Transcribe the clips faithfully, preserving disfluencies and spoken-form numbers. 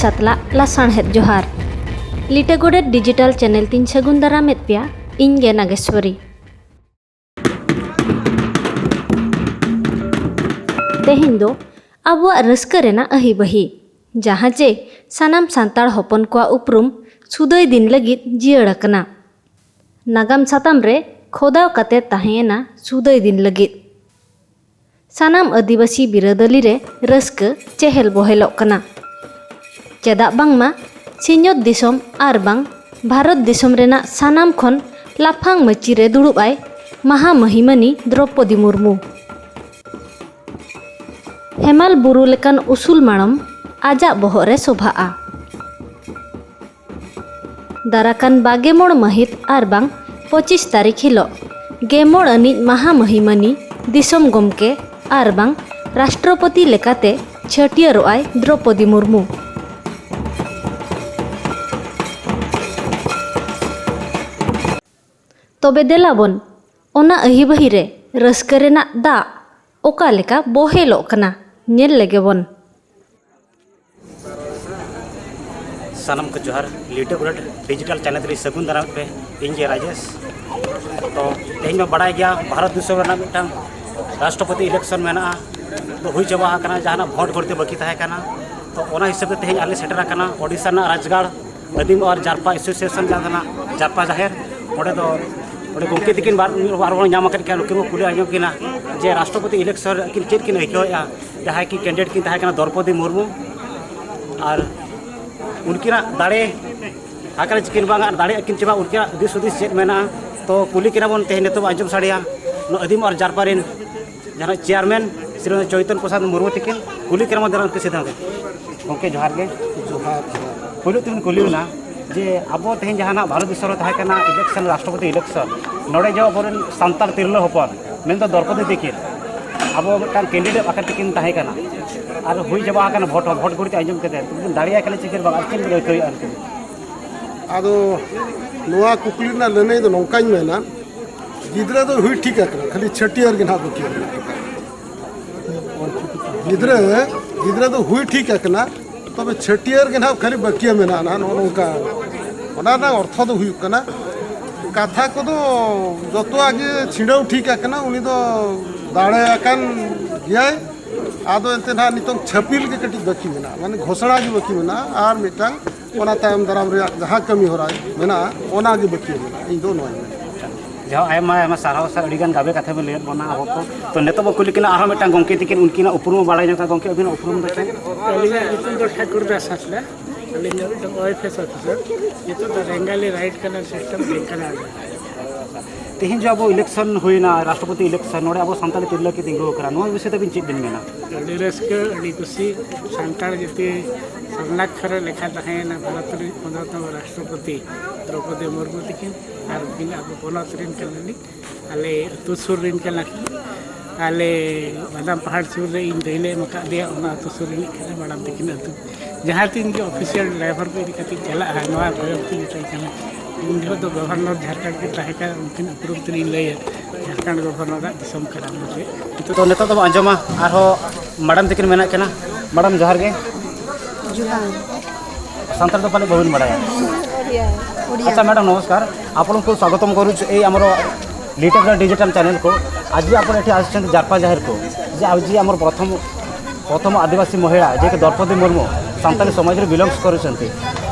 ᱥᱟᱛᱞᱟᱜ ᱞᱟᱥᱟᱬᱦᱮᱫ ᱡᱚᱦᱟᱨ᱾ ᱞᱤᱴᱟᱹ ᱜᱚᱰᱮᱛ ᱰᱤᱡᱤᱴᱟᱞ ᱪᱮᱱᱮᱞ ᱛᱤᱧ ᱥᱟᱹᱜᱩᱱ ᱫᱟᱨᱟᱢᱮᱫ ᱯᱮᱭᱟ, ᱤᱧ ᱜᱮ ᱱᱟᱜᱮᱥᱣᱚᱨᱤ᱾ ᱛᱮᱦᱮᱧ ᱫᱚ ᱟᱵᱚᱣᱟᱜ ᱨᱟᱹᱥᱠᱟᱹ ᱨᱮᱱᱟᱜ ᱟᱹᱦᱤ ᱵᱟᱹᱦᱤ, ᱡᱟᱦᱟᱸ ᱡᱮ ᱥᱟᱱᱟᱢ ᱥᱟᱱᱛᱟᱲ ᱦᱚᱯᱚᱱ ᱠᱚᱣᱟᱜ ᱩᱯᱨᱩᱢ ᱥᱩᱫᱟᱹᱭ ᱫᱤᱱ ᱞᱟᱹᱜᱤᱫ ᱡᱤᱭᱟᱹᱲ ᱟᱠᱟᱱᱟ᱾ ᱱᱟᱜᱟᱢ ᱥᱟᱛᱟᱢ ᱨᱮ ᱠᱷᱚᱫᱟᱣ ᱠᱟᱛᱮ ᱛᱟᱦᱮᱸᱭᱮᱱᱟ ᱥᱩᱫᱟᱹᱭ ᱫᱤᱱ ᱞᱟᱹᱜᱤᱫ᱾ ᱥᱟᱱᱟᱢ ᱟᱹᱫᱤᱵᱟᱹᱥᱤ ᱵᱤᱨᱟᱹᱫᱟᱹᱞᱤ ᱨᱮ ᱨᱟᱹᱥᱠᱟᱹ ᱪᱮᱦᱮᱞ ᱵᱚᱦᱮᱞᱚᱜ ᱠᱟᱱᱟ᱾ ᱪᱮᱫᱟᱜ ᱵᱟᱝᱢᱟ ᱥᱤᱧᱚᱛ ᱫᱤᱥᱚᱢ ᱟᱨ ᱵᱟᱝ ᱵᱷᱟᱨᱚᱛ ᱫᱤᱥᱚᱢ ᱨᱮᱱᱟᱜ ᱥᱟᱱᱟᱢ ᱠᱷᱚᱱ ᱞᱟᱯᱷᱟᱝ ᱢᱟᱹᱪᱤ ᱨᱮ ᱫᱩᱲᱩᱵ ᱟᱭ ᱢᱟᱦᱟᱢᱟᱹᱦᱤᱢᱟᱹᱱᱤ ᱫᱨᱚᱯᱚᱫᱤ ᱢᱩᱨᱢᱩ᱾ ᱦᱮᱢᱟᱞ ᱵᱩᱨᱩ ᱞᱮᱠᱟᱱ ᱩᱥᱩᱞ ᱢᱟᱲᱚᱢ ᱟᱡᱟᱜ ᱵᱚᱦᱚᱜ ᱨᱮ ᱥᱚᱵᱷᱟᱜᱼᱟ᱾ ᱫᱟᱨᱟᱠᱟᱱ ᱵᱟᱜᱮ ᱢᱚᱬ ᱢᱟᱹᱦᱤᱛ ᱟᱨ ᱵᱟᱝ ᱯᱚᱸᱪᱤᱥ ᱛᱟᱹᱨᱤᱠᱷ ᱦᱤᱞᱚᱜ ᱜᱮ ᱢᱚᱬ ᱟᱹᱱᱤᱡ ᱢᱟᱦᱟ ᱢᱟᱹᱦᱤᱢᱟᱹᱱᱤ ᱫᱤᱥᱚᱢ ᱜᱚᱢᱠᱮ ᱟᱨ ᱵᱟᱝ ᱨᱟᱥᱴᱨᱚᱯᱚᱛᱤ ᱞᱮᱠᱟᱛᱮ ᱪᱷᱟᱹᱴᱭᱟᱹᱨᱚᱜ ᱟᱭ ᱫᱨᱚᱯᱚᱫᱤ ᱢᱩᱨᱢᱩ᱾ ᱛᱚᱵᱮ ᱫᱮᱞᱟ ᱵᱚᱱ, ᱚᱱᱟ ᱟᱹᱦᱤᱵᱟᱹᱦᱤ ᱨᱮ ᱨᱟᱹᱥᱠᱟᱹ ᱨᱮᱱᱟᱜ ᱫᱟᱜ ᱚᱠᱟ ᱞᱮᱠᱟ ᱵᱚᱦᱮᱞᱚᱜ ᱠᱟᱱᱟ, ᱧᱮᱞ ᱞᱮᱜᱮ ᱵᱚᱱ᱾ ᱥᱟᱱᱟᱢ ᱠᱚ ᱡᱚᱦᱟᱨ, ᱞᱤᱴᱟᱹ ᱜᱚᱰᱮᱛ ᱰᱤᱡᱤᱴᱟᱞ ᱪᱮᱱᱮᱞ ᱨᱮ ᱥᱟᱹᱜᱩᱱ ᱫᱟᱨᱟᱢ ᱯᱮ, ᱤᱧ ᱜᱮ ᱨᱟᱡᱮᱥ᱾ ᱛᱚ ᱛᱮᱦᱮᱧ ᱢᱟ ᱵᱟᱲᱟᱭ ᱜᱮᱭᱟ, ᱵᱷᱟᱨᱚᱛ ᱫᱤᱥᱚᱢ ᱨᱮᱱᱟᱜ ᱢᱤᱫᱴᱟᱝ ᱨᱟᱥᱴᱨᱚᱯᱚᱛᱤ ᱤᱞᱮᱠᱥᱚᱱ ᱢᱮᱱᱟᱜᱼᱟ, ᱛᱚ ᱦᱩᱭ ᱪᱟᱵᱟ ᱟᱠᱟᱱᱟ, ᱡᱟᱦᱟᱱᱟᱜ ᱵᱷᱳᱴ ᱜᱚᱲᱛᱮ ᱵᱟᱹᱠᱤ ᱛᱟᱦᱮᱸ ᱠᱟᱱᱟ᱾ ᱛᱚ ᱚᱱᱟ ᱦᱤᱥᱟᱹᱵ ᱛᱮ ᱛᱮᱦᱮᱧ ᱟᱞᱮ ᱥᱮᱴᱮᱨ ᱟᱠᱟᱱᱟ ᱳᱰᱤᱥᱟ ᱨᱮᱱᱟᱜ ᱨᱟᱡᱽᱜᱟᱲ ᱟᱹᱫᱤᱢ ᱟᱨ ᱡᱟᱨᱯᱟ ᱮᱥᱳᱥᱤᱭᱮᱥᱚᱱ, ᱡᱟᱦᱟᱸ ᱫᱚ ᱱᱟᱜ ᱡᱟᱨᱯᱟ ᱡᱟᱦᱮᱨ᱾ ᱚᱸᱰᱮ ᱫᱚ ᱚᱸᱰᱮ ᱜᱚᱢᱠᱮ ᱛᱤᱠᱤᱱ ᱵᱟᱨ, ᱢᱤᱫ ᱵᱟᱨ ᱵᱚᱱ ᱧᱟᱢ ᱟᱠᱟᱫ ᱠᱤᱱᱟ, ᱱᱩᱠᱤᱱ ᱵᱚᱱ ᱠᱩᱞᱤ ᱟᱸᱡᱚᱢ ᱠᱤᱱᱟ ᱡᱮ ᱨᱟᱥᱴᱨᱚᱯᱚᱛᱤ ᱤᱞᱮᱠᱥᱚᱱ ᱨᱮ ᱟᱹᱠᱤᱱ ᱪᱮᱫ ᱠᱤᱱ ᱟᱹᱭᱠᱟᱹᱣᱮᱫᱼᱟ, ᱡᱟᱦᱟᱸᱭ ᱠᱤᱱ ᱠᱮᱱᱰᱤᱰᱮᱴ ᱠᱤᱱ ᱛᱟᱦᱮᱸ ᱠᱟᱱᱟ ᱫᱨᱚᱯᱚᱫᱤ ᱢᱩᱨᱢᱩ, ᱟᱨ ᱩᱱᱠᱤᱱᱟᱜ ᱫᱟᱲᱮ ᱟᱠᱟᱱᱟ ᱪᱤᱠᱤᱱ ᱵᱟᱝ, ᱟᱨ ᱫᱟᱲᱮᱭᱟᱜ ᱠᱤᱱ ᱪᱮ ᱵᱟᱝ, ᱩᱱᱠᱤᱱᱟᱜ ᱫᱤᱥ ᱦᱩᱫᱤᱥ ᱪᱮᱫ ᱢᱮᱱᱟᱜᱼᱟ᱾ ᱛᱚ ᱠᱩᱞᱤ ᱠᱤᱱᱟ ᱵᱚᱱ ᱛᱮᱦᱮᱧ, ᱱᱤᱛᱚᱜ ᱵᱚᱱ ᱟᱸᱡᱚᱢ ᱥᱟᱰᱮᱭᱟ ᱱᱚᱣᱟ ᱟᱹᱫᱤᱢ ᱟᱨ ᱡᱟᱨᱯᱟ ᱨᱮᱱ ᱡᱟᱦᱟᱸ ᱪᱮᱭᱟᱨᱢᱮᱱ ᱥᱨᱤᱢᱚᱛᱤ ᱪᱳᱭᱛᱚᱱ ᱯᱨᱚᱥᱟᱫᱽ ᱢᱩᱨᱢᱩ ᱛᱤᱠᱤᱱ, ᱠᱩᱞᱤ ᱠᱤᱱᱟ ᱵᱚᱱ ᱫᱮᱞᱟ ᱩᱱᱠᱤᱱ ᱥᱤᱫᱷᱟᱹ ᱜᱮ᱾ ᱜᱚᱢᱠᱮ ᱡᱚᱦᱟᱨ ᱜᱮ᱾ ᱡᱚᱦᱟᱨ, ᱡᱚᱦᱟᱨ᱾ ᱯᱳᱭᱞᱳ ᱛᱮᱵᱚᱱ ᱠᱩᱞᱤ ᱵᱮᱱᱟ ᱡᱮ ᱟᱵᱚ ᱛᱮᱦᱮᱧ ᱡᱟᱦᱟᱱᱟᱜ ᱵᱷᱟᱨᱚᱛ ᱫᱤᱥᱚᱢ ᱨᱮ ᱛᱟᱦᱮᱸ ᱠᱟᱱᱟ ᱤᱞᱮᱠᱥᱚᱱ, ᱨᱟᱥᱴᱨᱚᱯᱚᱛᱤ ᱤᱞᱮᱠᱥᱚᱱ, ᱱᱚᱰᱮ ᱡᱮ ᱟᱵᱚᱨᱮᱱ ᱥᱟᱱᱛᱟᱲ ᱛᱤᱨᱞᱟᱹ ᱦᱚᱯᱚᱱ ᱢᱮᱱᱫᱚ ᱫᱨᱚᱯᱚᱫᱤ ᱛᱤᱠᱤᱱ ᱟᱵᱚ ᱢᱤᱫᱴᱟᱝ ᱠᱮᱱᱰᱤᱰᱮᱴ ᱟᱠᱟᱨ ᱛᱮᱠᱤᱱ ᱛᱟᱦᱮᱸ ᱠᱟᱱᱟ, ᱟᱨ ᱦᱩᱭ ᱪᱟᱵᱟ ᱟᱠᱟᱱᱟ ᱵᱷᱳᱴ ᱦᱚᱸ, ᱵᱷᱳᱴ ᱜᱩᱲᱤᱛᱮ ᱟᱸᱡᱚᱢ ᱠᱟᱛᱮ ᱫᱟᱲᱮᱭᱟᱜ ᱠᱟᱱᱟ ᱪᱤᱠᱟᱹ ᱵᱟᱝ, ᱟᱨ ᱪᱮᱫ ᱵᱤᱱ ᱟᱹᱭᱠᱟᱹᱣᱮᱫᱼᱟ ᱩᱱᱠᱩ? ᱟᱫᱚ ᱱᱚᱣᱟ ᱠᱩᱠᱞᱤ ᱨᱮᱱᱟᱜ ᱞᱟᱹᱱᱟᱹᱭ ᱫᱚ ᱱᱚᱝᱠᱟᱧ ᱢᱮᱱᱟ, ᱜᱤᱫᱽᱨᱟᱹ ᱫᱚ ᱦᱩᱭ ᱴᱷᱤᱠ ᱟᱠᱟᱱᱟ, ᱠᱷᱟᱹᱞᱤ ᱪᱷᱟᱹᱴᱭᱟᱹᱨ ᱜᱮ ᱱᱟᱦᱟᱜ ᱵᱟᱹᱠᱤ ᱢᱮᱱᱟᱜ ᱟᱠᱟᱫᱟ᱾ ᱜᱤᱫᱽᱨᱟᱹ, ᱜᱤᱫᱽᱨᱟᱹ ᱫᱚ ᱦᱩᱭ ᱴᱷᱤᱠ ᱟᱠᱟᱱᱟ, ᱛᱚᱵᱮ ᱪᱷᱟᱹᱴᱭᱟᱹᱨ ᱜᱮ ᱱᱟᱦᱟᱜ ᱠᱷᱟᱹᱞᱤ ᱵᱟᱹᱠᱤᱭᱟ ᱢᱮᱱᱟᱜᱼᱟ ᱱᱟᱦᱟᱜ, ᱱᱚᱜᱼᱚ ᱱᱚᱝᱠᱟ᱾ ᱚᱱᱟ ᱨᱮᱱᱟᱜ ᱚᱨᱛᱷᱚ ᱫᱚ ᱦᱩᱭᱩᱜ ᱠᱟᱱᱟ, ᱠᱟᱛᱷᱟ ᱠᱚᱫᱚ ᱡᱚᱛᱚᱣᱟᱜ ᱜᱮ ᱪᱷᱤᱰᱟᱹᱣ ᱴᱷᱤᱠ ᱟᱠᱟᱱᱟ᱾ ᱩᱱᱤ ᱫᱚ ᱫᱟᱲᱮ ᱟᱠᱟᱱ ᱜᱮᱭᱟᱭ᱾ ᱟᱫᱚ ᱮᱱᱛᱮ ᱱᱟᱦᱟᱜ ᱱᱤᱛᱚᱝ ᱪᱷᱟᱹᱯᱤᱞ ᱜᱮ ᱠᱟᱹᱴᱤᱡ ᱵᱟᱹᱠᱤ ᱢᱮᱱᱟᱜᱼᱟ, ᱢᱟᱱᱮ ᱜᱷᱳᱥᱚᱬᱟ ᱜᱮ ᱵᱟᱹᱠᱤ ᱢᱮᱱᱟᱜᱼᱟ, ᱟᱨ ᱢᱤᱫᱴᱟᱝ ᱚᱱᱟ ᱛᱟᱭᱚᱢ ᱫᱟᱨᱟᱢ ᱨᱮᱭᱟᱜ ᱡᱟᱦᱟᱸ ᱠᱟᱹᱢᱤ ᱦᱚᱨᱟ ᱢᱮᱱᱟᱜᱼᱟ, ᱚᱱᱟ ᱜᱮ ᱵᱟᱹᱠᱤ ᱢᱮᱱᱟᱜᱼᱟ᱾ ᱤᱧ ᱫᱚ ᱱᱚᱣᱟᱧ ᱢᱮᱱᱟ᱾ ᱡᱟᱦᱟᱸ ᱟᱭᱢᱟ ᱟᱭᱢᱟ ᱥᱟᱨᱦᱟᱣ ᱥᱟᱨ ᱟᱹᱰᱤ ᱜᱟᱱ ᱜᱟᱵᱮ ᱠᱟᱛᱷᱟ ᱵᱮᱱ ᱞᱟᱹᱭᱟᱫ ᱵᱚᱱᱟ ᱟᱵᱚ ᱠᱚ᱾ ᱛᱚ ᱱᱤᱛᱚᱜ ᱵᱚ ᱠᱩᱞᱤ ᱠᱤᱱᱟ ᱟᱨᱦᱚᱸ ᱢᱤᱫᱴᱟᱝ ᱜᱚᱢᱠᱮ ᱛᱤᱠᱤᱱ, ᱩᱱᱠᱤᱱᱟᱜ ᱩᱯᱨᱩᱢ ᱵᱚ ᱵᱟᱲᱟᱭ ᱧᱚᱜᱟ᱾ ᱜᱚᱢᱠᱮ, ᱟᱹᱵᱤᱱᱟᱜ ᱩᱯᱨᱩᱢ ᱫᱚ ᱪᱮᱫ? ᱟᱹᱞᱤᱧᱟᱜ ᱧᱩᱛᱩᱢ ᱫᱚ ᱴᱷᱟᱹᱠᱩᱨ ᱫᱟᱥ ᱦᱟᱸᱥᱫᱟ᱾ ᱟᱹᱞᱤᱧ ᱫᱚ ᱢᱤᱫᱴᱟᱝ ᱳᱭᱮᱞᱯᱷᱮᱭᱟᱨ ᱚᱯᱷᱤᱥᱟᱨ᱾ ᱱᱤᱛᱚᱜ ᱫᱚ ᱨᱮᱝᱜᱟᱞᱤ ᱨᱟᱭᱤᱴ ᱠᱟᱱᱟᱞ ᱥᱤᱥᱴᱮᱢ ᱰᱷᱮᱝᱠᱟᱱᱟᱞ ᱨᱮ᱾ ᱛᱮᱦᱮᱧ ᱡᱮ ᱟᱵᱚ ᱤᱞᱮᱠᱥᱚᱱ ᱦᱩᱭᱱᱟ, ᱨᱟᱥᱴᱨᱚᱯᱚᱛᱤ ᱤᱞᱮᱠᱥᱚᱱ, ᱱᱚᱰᱮ ᱟᱵᱚ ᱥᱟᱱᱛᱟᱲᱤ ᱛᱤᱨᱞᱟᱹ ᱠᱤᱱ ᱛᱤᱸᱜᱩ ᱟᱠᱟᱱᱟ, ᱱᱚᱣᱟ ᱵᱤᱥᱚᱭ ᱛᱮ ᱟᱹᱵᱤᱱ ᱪᱮᱫ ᱵᱤᱱ ᱢᱮᱱᱟ? ᱟᱹᱰᱤ ᱨᱟᱹᱥᱠᱟᱹ, ᱟᱹᱰᱤ ᱠᱩᱥᱤ᱾ ᱥᱟᱱᱛᱟᱲ ᱡᱟᱹᱛᱤ ᱥᱚᱨᱱᱟᱠᱠᱷᱚᱨ ᱨᱮ ᱞᱮᱠᱷᱟ ᱛᱟᱦᱮᱸᱭᱮᱱᱟ ᱵᱷᱟᱨᱚᱛ ᱨᱤᱱ ᱯᱚᱱᱚᱛ ᱨᱟᱥᱴᱨᱚᱯᱚᱛᱤ ᱫᱨᱚᱣᱯᱚᱫᱤ ᱢᱩᱨᱢᱩ ᱛᱤᱠᱤᱱ᱾ ᱟᱨ ᱩᱱᱠᱤᱱ ᱟᱵᱚ ᱯᱚᱱᱚᱛ ᱨᱤᱱ ᱠᱟᱱᱟ ᱞᱤᱧ᱾ ᱟᱞᱮ ᱟᱹᱛᱩ ᱥᱩᱨ ᱨᱤᱱ ᱠᱟᱱᱟ ᱠᱤᱱ᱾ ᱟᱞᱮ ᱵᱟᱫᱟᱢ ᱯᱟᱦᱟᱲ ᱥᱩᱨ ᱨᱮ ᱤᱧ ᱫᱟᱹᱭ ᱞᱮ ᱮᱢ ᱟᱠᱟᱫᱮᱭᱟ, ᱚᱱᱟ ᱟᱹᱛᱩ ᱥᱩᱨ ᱨᱤᱱᱤᱡ ᱠᱟᱱᱟ ᱢᱟᱲᱟᱝ ᱛᱤᱠᱤᱱ ᱟᱹᱛᱩ᱾ ᱡᱟᱦᱟᱸ ᱛᱤᱱ ᱜᱮ ᱚᱯᱷᱤᱥᱤᱭᱟᱞ ᱰᱨᱟᱭᱵᱷᱟᱨ ᱠᱚ ᱤᱫᱤ ᱠᱟᱛᱮ ᱪᱟᱞᱟᱜᱼᱟ, ᱱᱚᱣᱟ ᱠᱚᱭᱚᱜ ᱛᱮ ᱢᱮᱛᱟᱭ ᱠᱟᱱᱟ᱾ ᱩᱱ ᱡᱚᱦᱚᱜ ᱫᱚ ᱜᱚᱵᱷᱚᱨᱱᱚᱨ ᱡᱷᱟᱲᱠᱷᱚᱸᱰ ᱠᱤᱱ ᱛᱟᱦᱮᱸ ᱠᱟᱱᱟ, ᱩᱱᱠᱤᱱ ᱩᱯᱨᱩᱢ ᱛᱮᱞᱤᱧ ᱞᱟᱹᱭᱟ, ᱡᱷᱟᱲᱠᱷᱚᱸᱰ ᱜᱚᱵᱷᱚᱨᱱᱚᱨᱟᱜ ᱫᱤᱥᱚᱢ ᱠᱟᱱᱟ ᱢᱮᱱᱛᱮ᱾ ᱛᱚ ᱱᱤᱛᱚᱜ ᱫᱚᱵᱚᱱ ᱟᱸᱡᱚᱢᱟ ᱟᱨᱦᱚᱸ ᱢᱮᱰᱟᱢ ᱛᱟᱹᱠᱤᱱ ᱢᱮᱱᱟᱜ ᱠᱤᱱᱟ᱾ ᱢᱮᱰᱟᱢ ᱡᱚᱦᱟᱨ ᱜᱮ᱾ ᱡᱚᱦᱟᱨ᱾ ᱥᱟᱱᱛᱟᱲ ᱫᱚ ᱯᱟᱞᱮ ᱵᱟᱹᱵᱤᱱ ᱵᱟᱲᱟᱭᱟ᱾ ᱳᱰᱤᱭᱟ᱾ ᱳᱰᱤᱭᱟ᱾ ᱟᱪᱪᱷᱟ ᱢᱮᱰᱟᱢ ନମସ୍କାର, ଆପଣଙ୍କୁ ସ୍ୱାଗତମ କରୁଛୁ ଏଇ ଆମର ଲିଟେକ୍ର ଡିଜିଟାଲ ଚ୍ୟାନେଲକୁ। ଆଜି ଆପଣ ଏଠି ଆସିଛନ୍ତି ଜାରପା ଜାହିରକୁ, ଯେ ଆଜି ଆମର ପ୍ରଥମ ପ୍ରଥମ ଆଦିବାସୀ ମହିଳା ଯିଏକି ଦ୍ରୌପଦୀ ମୁର୍ମୁ ସାନ୍ତାଳୀ ସମାଜରେ ବିଲଙ୍ଗସ୍ କରୁଛନ୍ତି,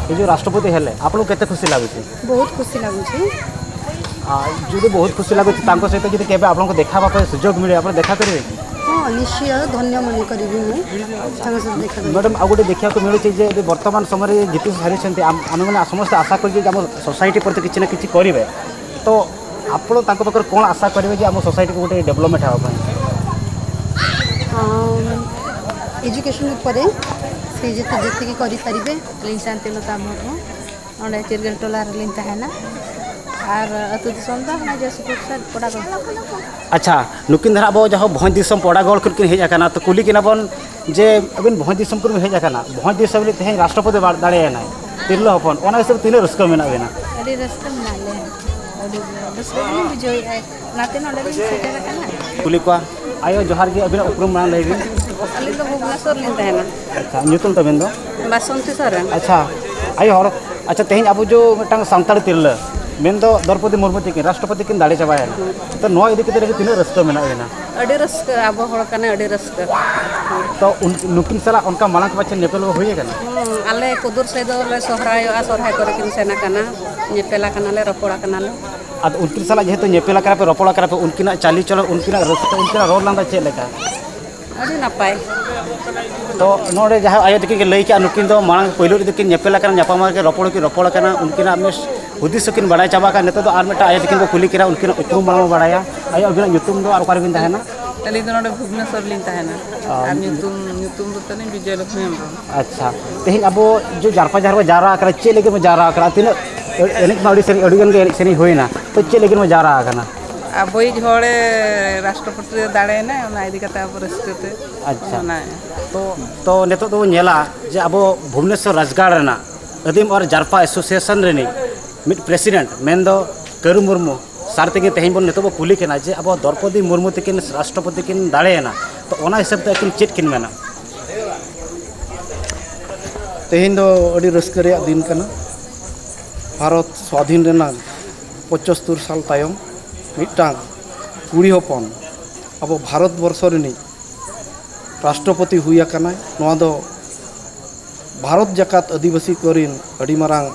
ଏ ଯେଉଁ ରାଷ୍ଟ୍ରପତି ହେଲେ, ଆପଣଙ୍କୁ କେତେ ଖୁସି ଲାଗୁଛି? ବହୁତ ଖୁସି ଲାଗୁଛି। ଆ, ଯଦି ବହୁତ ଖୁସି ଲାଗୁଛି, ତାଙ୍କ ସହିତ ଯଦି କେବେ ଆପଣଙ୍କୁ ଦେଖା ହେବା ପାଇଁ ସୁଯୋଗ ମିଳେ, ଆପଣ ଦେଖା କରିବେ କି? ହଁ, ନିଶ୍ଚୟ ଧନ୍ୟ ମନେ କରିବି ମୁଁ ତାଙ୍କ ସହିତ ଦେଖା କରିବି। ମ୍ୟାଡ଼ାମ୍, ଆଉ ଗୋଟେ ଦେଖିବାକୁ ମିଳୁଛି ଯେ ଏବେ ବର୍ତ୍ତମାନ ସମୟରେ ଜିତି ସାରିଛନ୍ତି, ଆମ୍- ଆମେମାନେ ସମସ୍ତେ ଆଶା କରୁଛେ ଯେ ଆମ ସୋସାଇଟି ପ୍ରତି କିଛି ନା କିଛି କରିବେ। ତ ଆପଣ ତାଙ୍କ ପାଖରେ କ'ଣ ଆଶା କରିବେ ଯେ ଆମ ସୋସାଇଟିକୁ ଗୋଟେ ଡେଭଲପମେଣ୍ଟ ହେବା ପାଇଁ? ଏଜୁକେସନ୍ ଉପରେ ସେ ଯେତେ ଯେତିକି କରିପାରିବେ। ᱟᱹᱞᱤᱧ ᱥᱟᱱᱛᱤᱞᱚᱛᱟ ᱢᱩᱨᱢᱩ, ᱱᱚᱰᱮ ᱪᱤᱨᱜᱟᱹᱞ ᱴᱚᱞᱟ ᱨᱮᱞᱤᱧ ᱛᱟᱦᱮᱱᱟ᱾ ᱟᱨ ᱟᱹᱛᱩ ᱫᱤᱥᱚᱢ ᱫᱚ ᱦᱟᱱᱟ ᱡᱚᱭᱥᱤᱯᱩᱨ ᱥᱮᱫ ᱠᱚᱲᱟ ᱠᱚ᱾ ᱟᱪᱪᱷᱟ, ᱱᱩᱠᱤᱱ ᱫᱷᱟᱨᱟ ᱟᱵᱚ ᱡᱟᱦᱟᱸ ᱵᱷᱚᱸᱡᱽ ᱫᱤᱥᱚᱢ ᱯᱚᱲᱟᱜᱚᱲ ᱠᱷᱚᱱ ᱠᱤᱱ ᱦᱮᱡ ᱟᱠᱟᱱᱟ, ᱛᱚ ᱠᱩᱞᱤ ᱠᱤᱱᱟ ᱵᱚᱱ ᱡᱮ ᱟᱹᱵᱤᱱ ᱵᱷᱚᱸᱡᱽ ᱫᱤᱥᱚᱢ ᱠᱷᱚᱱ ᱵᱤᱱ ᱦᱮᱡ ᱟᱠᱟᱱᱟ, ᱵᱷᱚᱸᱡᱽ ᱫᱤᱥᱚᱢ ᱨᱮ ᱛᱮᱦᱮᱧ ᱨᱟᱥᱴᱨᱚᱯᱚᱛᱤ ᱵᱟᱲ- ᱫᱟᱲᱮᱭᱮᱱᱟᱭ ᱛᱤᱨᱞᱟᱹ ᱦᱚᱯᱚᱱ, ᱚᱱᱟ ᱦᱤᱥᱟᱹᱵ ᱛᱤᱱᱟᱹᱜ ᱨᱟᱹᱥᱠᱟᱹ ᱢᱮᱱᱟᱜ ᱵᱤᱱᱟ? ᱟᱹᱰᱤ ᱨᱟᱹᱥᱠᱟᱹ ᱢᱮᱱᱟᱜ ᱞᱮᱭᱟ, ᱟᱹᱰᱤ ᱨᱟᱹᱥᱠᱟᱹ ᱜᱮᱞᱤᱧ ᱵᱩᱡᱷᱟᱹᱣᱮᱫᱼᱟ, ᱚᱱᱟᱛᱮ ᱱᱚᱰᱮ ᱞᱤᱧ ᱥᱮᱴᱮᱨ ᱟᱠᱟᱱᱟ᱾ ᱠᱩᱞᱤ ᱠᱚᱣᱟ᱾ ᱟᱭᱳ, ᱡᱚᱦᱟᱨ ᱜᱮ, ᱟᱹᱵᱤᱱᱟᱜ ᱩᱯᱨᱩᱢ ᱢᱟᱲᱟᱝ ᱞᱟᱹᱭ ᱵᱤᱱ᱾ ᱟᱹᱞᱤᱧ ᱫᱚ ᱵᱷᱩᱵᱽᱱᱮᱥᱚᱨ ᱞᱤᱧ ᱛᱟᱦᱮᱱᱟ᱾ ᱟᱪᱪᱷᱟ, ᱧᱩᱛᱩᱢ ᱛᱟᱵᱮᱱ ᱫᱚ? ᱵᱟᱥᱚᱱᱛᱤ ᱥᱚᱨᱮᱱ᱾ ᱟᱪᱪᱷᱟ, ᱟᱭᱳ ᱦᱚᱲ, ᱟᱪᱪᱷᱟ, ᱛᱮᱦᱮᱧ ᱟᱵᱚ ᱡᱚ ᱢᱤᱫᱴᱟᱝ ᱥᱟᱱᱛᱟᱲ ᱛᱤᱨᱞᱟᱹ ᱢᱮᱱᱫᱚ ᱫᱨᱚᱯᱚᱫᱤ ᱢᱩᱨᱢᱩ ᱛᱤᱠᱤᱱ ᱨᱟᱥᱴᱨᱚᱯᱚᱛᱤ ᱠᱤᱱ ᱫᱟᱲᱮ ᱪᱟᱵᱟᱭᱮᱱᱟ, ᱛᱚ ᱱᱚᱣᱟ ᱤᱫᱤ ᱠᱟᱛᱮ ᱨᱮᱜᱮ ᱛᱤᱱᱟᱹᱜ ᱨᱟᱹᱥᱠᱟᱹ ᱢᱮᱱᱟᱜ ᱵᱮᱱᱟ? ᱟᱹᱰᱤ ᱨᱟᱹᱥᱠᱟᱹ, ᱟᱵᱚ ᱦᱚᱲ ᱠᱟᱱᱟ, ᱟᱹᱰᱤ ᱨᱟᱹᱥᱠᱟᱹ᱾ ᱛᱚ ᱩᱱ-, ᱱᱩᱠᱤᱱ ᱥᱟᱞᱟᱜ ᱚᱱᱠᱟ ᱢᱟᱲᱟᱝ ᱠᱚ ᱯᱟᱪᱮᱫ ᱧᱮᱯᱮᱞ ᱠᱚ ᱦᱩᱭ ᱟᱠᱟᱱᱟ? ᱦᱩᱸ, ᱟᱞᱮ ᱠᱩᱫᱩᱨ ᱥᱮᱫ ᱫᱚ ᱞᱮ ᱥᱚᱦᱨᱟᱭᱚᱜᱼᱟ, ᱥᱚᱦᱨᱟᱭ ᱠᱚᱨᱮ ᱠᱤᱱ ᱥᱮᱱ ᱟᱠᱟᱱᱟ, ᱧᱮᱯᱮᱞ ᱟᱠᱟᱱᱟᱞᱮ, ᱨᱚᱯᱚᱲ ᱟᱠᱟᱱᱟᱞᱮ᱾ ᱟᱫᱚ ᱩᱱᱠᱤᱱ ᱥᱟᱞᱟᱜ ᱡᱮᱦᱮᱛᱩ ᱧᱮᱯᱮᱞ ᱟᱠᱟᱱᱟ ᱯᱮ, ᱨᱚᱯᱚᱲ ᱟᱠᱟᱱᱟ ᱯᱮ, ᱩᱱᱠᱤᱱᱟᱜ ᱪᱟᱹᱞᱤ ᱪᱚᱞᱚᱱ, ᱩᱱᱠᱤᱱᱟᱜ ᱨᱟᱹᱥᱠᱟᱹ, ᱩᱱᱠᱤᱱᱟᱜ ᱨᱚᱲ ᱞᱟᱸᱫᱟ ᱪᱮᱫ ᱞᱮᱠᱟ? ᱟᱹᱰᱤ ᱱᱟᱯᱟᱭ᱾ ᱛᱚ ᱱᱚᱰᱮ ᱡᱟᱦᱟᱸ ᱟᱭᱳ ᱛᱟᱹᱠᱤᱱ ᱠᱤᱱ ᱞᱟᱹᱭ ᱠᱮᱜᱼᱟ, ᱱᱩᱠᱤᱱ ᱫᱚ ᱢᱟᱲᱟᱝ ᱯᱳᱭᱞᱳ ᱨᱮᱫᱚ ᱠᱤᱱ ᱧᱮᱯᱮᱞ ᱟᱠᱟᱱᱟ, ᱧᱟᱯᱟᱢ ᱟᱠᱟᱱᱟ, ᱨᱚᱯᱚᱲ ᱠᱤᱱ ᱨᱚᱯᱚᱲ ᱟᱠᱟᱱᱟ, ᱩᱱᱠᱤᱱᱟᱜ ᱢᱤᱫ ᱦᱩᱫᱤᱥ ᱦᱚᱸᱠᱤᱱ ᱵᱟᱲᱟᱭ ᱪᱟᱵᱟ ᱟᱠᱟᱫ᱾ ᱱᱤᱛᱚᱜ ᱫᱚ ᱟᱨ ᱢᱤᱫᱴᱟᱝ ᱟᱭᱳ ᱛᱟᱹᱠᱤᱱ ᱠᱚ ᱠᱩᱞᱤ ᱠᱤᱱᱟ, ᱩᱱᱠᱤᱱᱟᱜ ᱩᱯᱨᱩᱢ ᱢᱟᱲᱟᱝ ᱵᱚᱱ ᱵᱟᱲᱟᱭᱟ᱾ ᱟᱭᱳ, ᱟᱹᱵᱤᱱᱟᱜ ᱧᱩᱛᱩᱢ ᱫᱚ ᱟᱨ ᱚᱠᱟ ᱨᱮᱵᱤᱱ ᱛᱟᱦᱮᱱᱟ? ᱟᱹᱞᱤᱧ ᱫᱚ ᱱᱚᱰᱮ ᱵᱷᱩᱵᱽᱱᱮᱥᱚᱨ ᱞᱤᱧ ᱛᱟᱦᱮᱱᱟ᱾ ᱟᱨ ᱟᱨ ᱧᱩᱛᱩᱢ, ᱧᱩᱛᱩᱢ ᱫᱚ ᱛᱟᱹᱞᱤᱧ ᱵᱤᱡᱚᱭ ᱞᱚᱠᱷᱢᱤ ᱦᱮᱢᱵᱨᱚᱢ᱾ ᱟᱪᱪᱷᱟ, ᱛᱮᱦᱮᱧ ᱟᱵᱚ ᱡᱮ ᱡᱟᱨᱯᱟ ᱡᱟᱨᱯᱟ ᱡᱟᱣᱨᱟ ᱟᱠᱟᱱᱟ, ᱪᱮᱫ ᱞᱟᱹᱜᱤᱫ ᱵᱚᱱ ᱡᱟᱣᱨᱟ ᱟᱠᱟᱱᱟ? ᱛᱤᱱᱟᱹᱜ ᱮᱱᱮᱡ ᱢᱟ ᱟᱹᱰᱤ ᱥᱮᱨᱮᱧ, ᱟᱹᱰᱤ ᱜᱟᱱ ᱜᱮ ᱮᱱᱮᱡ ᱥᱮᱨᱮᱧ ᱦᱩᱭᱱᱟ, ᱛᱚ ᱪᱮᱫ ᱞᱟᱹᱜᱤᱫ ᱵᱚᱱ ᱡᱟᱣᱨᱟ ᱟᱠᱟᱱᱟ? ᱟᱵᱚᱭᱤᱡ ᱦᱚᱲᱮ ᱨᱟᱥᱴᱨᱚᱯᱚᱛᱤ ᱨᱮ ᱫᱟᱲᱮᱭᱮᱱᱟᱭ, ᱚᱱᱟ ᱤᱫᱤ ᱠᱟᱛᱮ ᱟᱵᱚ ᱨᱟᱹᱥᱠᱟᱹ ᱛᱮ᱾ ᱟᱪᱪᱷᱟ᱾ ᱚᱱᱟ ᱛᱚ, ᱛᱚ ᱱᱤᱛᱚᱜ ᱫᱚᱵᱚᱱ ᱧᱮᱞᱟ ᱡᱮ ᱟᱵᱚ ᱵᱷᱩᱵᱽᱱᱮᱥᱚᱨ ᱨᱟᱡᱽᱜᱟᱲ ᱨᱮᱱᱟᱜ ᱟᱹᱫᱤᱢ ᱟᱨ ᱡᱟᱨᱯᱟ ᱮᱥᱳᱥᱤᱭᱮᱥᱚᱱ ᱨᱤᱱᱤᱡ ᱢᱤᱫ ᱯᱨᱮᱥᱤᱰᱮᱱᱴ ᱢᱮᱱᱫᱚ ᱠᱟᱹᱨᱩ ᱢᱩᱨᱢᱩ ᱥᱟᱨ ᱛᱮᱜᱮ ᱛᱮᱦᱮᱧ ᱵᱚᱱ ᱱᱤᱛᱚᱜ ᱵᱚᱱ ᱠᱩᱞᱤ ᱠᱟᱱᱟ ᱡᱮ ᱟᱵᱚ ᱫᱨᱚᱯᱚᱫᱤ ᱢᱩᱨᱢᱩ ᱛᱟᱹᱠᱤᱱ ᱨᱟᱥᱴᱨᱚᱯᱚᱛᱤ ᱠᱤᱱ ᱫᱟᱲᱮᱭᱮᱱᱟ, ᱛᱚ ᱚᱱᱟ ᱦᱤᱥᱟᱹᱵ ᱛᱮ ᱟᱹᱠᱤᱱ ᱪᱮᱫ ᱠᱤᱱ ᱢᱮᱱᱟ? ᱛᱮᱦᱮᱧ ᱫᱚ ᱟᱹᱰᱤ ᱨᱟᱹᱥᱠᱟᱹ ᱨᱮᱭᱟᱜ ᱫᱤᱱ ᱠᱟᱱᱟ᱾ ᱵᱷᱟᱨᱚᱛ ᱥᱣᱟᱫᱷᱤᱱ ᱨᱮᱱᱟᱜ ᱯᱚᱸᱪᱟᱛᱛᱳᱨ ᱥᱟᱞ ᱛᱟᱭᱚᱢ ᱢᱤᱫᱴᱟᱝ ᱠᱩᱲᱤ ᱦᱚᱯᱚᱱ ᱟᱵᱚ ᱵᱷᱟᱨᱚᱛ ᱵᱚᱨᱥᱚ ᱨᱤᱱᱤᱡ ᱨᱟᱥᱴᱨᱚᱯᱚᱛᱤ ᱦᱩᱭ ᱟᱠᱟᱱᱟᱭ᱾ ᱱᱚᱣᱟ ᱫᱚ ᱵᱷᱟᱨᱚᱛ ᱡᱟᱠᱟᱛ ᱟᱹᱫᱤᱵᱟᱹᱥᱤ ᱠᱚᱨᱮᱱ ᱟᱹᱰᱤ ᱢᱟᱨᱟᱝ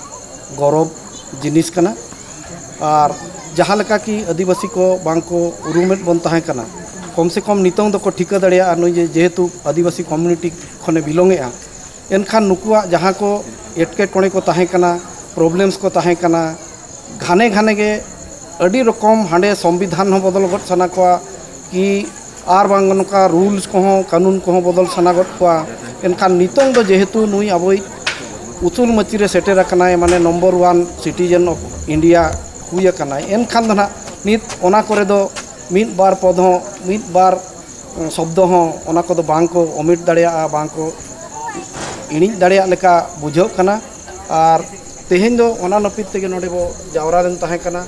ᱜᱚᱨᱚᱵᱽ ᱡᱤᱱᱤᱥ ᱠᱟᱱᱟ᱾ ᱟᱨ ᱡᱟᱦᱟᱸ ᱞᱮᱠᱟ ᱠᱤ ᱟᱹᱫᱤᱵᱟᱹᱥᱤ ᱠᱚ ᱵᱟᱝ ᱠᱚ ᱩᱨᱩᱢᱮᱫ ᱵᱚᱱ ᱛᱟᱦᱮᱸ ᱠᱟᱱᱟ, ᱠᱚᱢ ᱥᱮ ᱠᱚᱢ ᱱᱤᱛᱚᱝ ᱫᱚᱠᱚ ᱴᱷᱤᱠᱟᱹ ᱫᱟᱲᱮᱭᱟᱜᱼᱟ, ᱱᱩᱭ ᱡᱮ ᱡᱮᱦᱮᱛᱩ ᱟᱹᱫᱤᱵᱟᱹᱥᱤ ᱠᱚᱢᱤᱭᱩᱱᱤᱴᱤ ᱠᱷᱚᱱᱮ ᱵᱤᱞᱚᱝ ᱮᱜᱼᱟ, ᱮᱱᱠᱷᱟᱱ ᱱᱩᱠᱩᱣᱟᱜ ᱡᱟᱦᱟᱸ ᱠᱚ ᱮᱴᱠᱮᱴᱚᱬᱮ ᱠᱚ ᱛᱟᱦᱮᱸ ᱠᱟᱱᱟ, ᱯᱨᱚᱵᱞᱮᱢᱥ ᱠᱚ ᱛᱟᱦᱮᱸ ᱠᱟᱱᱟ, ᱜᱷᱟᱱᱮ ᱜᱷᱟᱱᱮ ᱜᱮ ᱟᱹᱰᱤ ᱨᱚᱠᱚᱢ ᱦᱟᱸᱰᱮ ᱥᱚᱝᱵᱤᱫᱷᱟᱱ ᱦᱚᱸ ᱵᱚᱫᱚᱞ ᱜᱚᱫ ᱥᱟᱱᱟ ᱠᱚᱣᱟ ᱠᱤ ᱟᱨ ᱵᱟᱝ ᱱᱚᱝᱠᱟ ᱨᱩᱞᱥ ᱠᱚᱦᱚᱸ, ᱠᱟᱹᱱᱩᱱ ᱠᱚᱦᱚᱸ ᱵᱚᱫᱚᱞ ᱥᱟᱱᱟ ᱜᱚᱫ ᱠᱚᱣᱟ᱾ ᱮᱱᱠᱷᱟᱱ ᱱᱤᱛᱚᱝ ᱫᱚ ᱡᱮᱦᱮᱛᱩ ᱱᱩᱭ ᱟᱵᱚᱭᱤᱡ ᱩᱥᱩᱞ ᱢᱟᱹᱪᱤ ᱨᱮ ᱥᱮᱴᱮᱨ ᱟᱠᱟᱱᱟᱭ, ᱢᱟᱱᱮ number one citizen of India ᱦᱩᱭ ᱟᱠᱟᱱᱟᱭ, ᱮᱱᱠᱷᱟᱱ ᱫᱚ ᱱᱟᱦᱟᱜ ᱱᱤᱛ ᱚᱱᱟ ᱠᱚᱨᱮ ᱫᱚ ᱢᱤᱫ ᱵᱟᱨ ᱯᱚᱫ ᱦᱚᱸ, ᱢᱤᱫ ᱵᱟᱨ ᱥᱚᱵᱫᱚ ᱦᱚᱸ ᱚᱱᱟ ᱠᱚᱫᱚ ᱵᱟᱝ ᱠᱚ ᱚᱢᱤᱴ ᱫᱟᱲᱮᱭᱟᱜᱼᱟ, ᱵᱟᱝ ᱠᱚ ᱤᱬᱤᱡ ᱫᱟᱲᱮᱭᱟᱜ ᱞᱮᱠᱟ ᱵᱩᱡᱷᱟᱹᱜ ᱠᱟᱱᱟ᱾ ᱟᱨ ᱛᱮᱦᱮᱧ ᱫᱚ ᱚᱱᱟ ᱱᱟᱹᱯᱤᱛ ᱛᱮᱜᱮ ᱱᱚᱰᱮ ᱵᱚ ᱡᱟᱣᱨᱟ ᱞᱮᱱ ᱛᱟᱦᱮᱸ ᱠᱟᱱᱟ᱾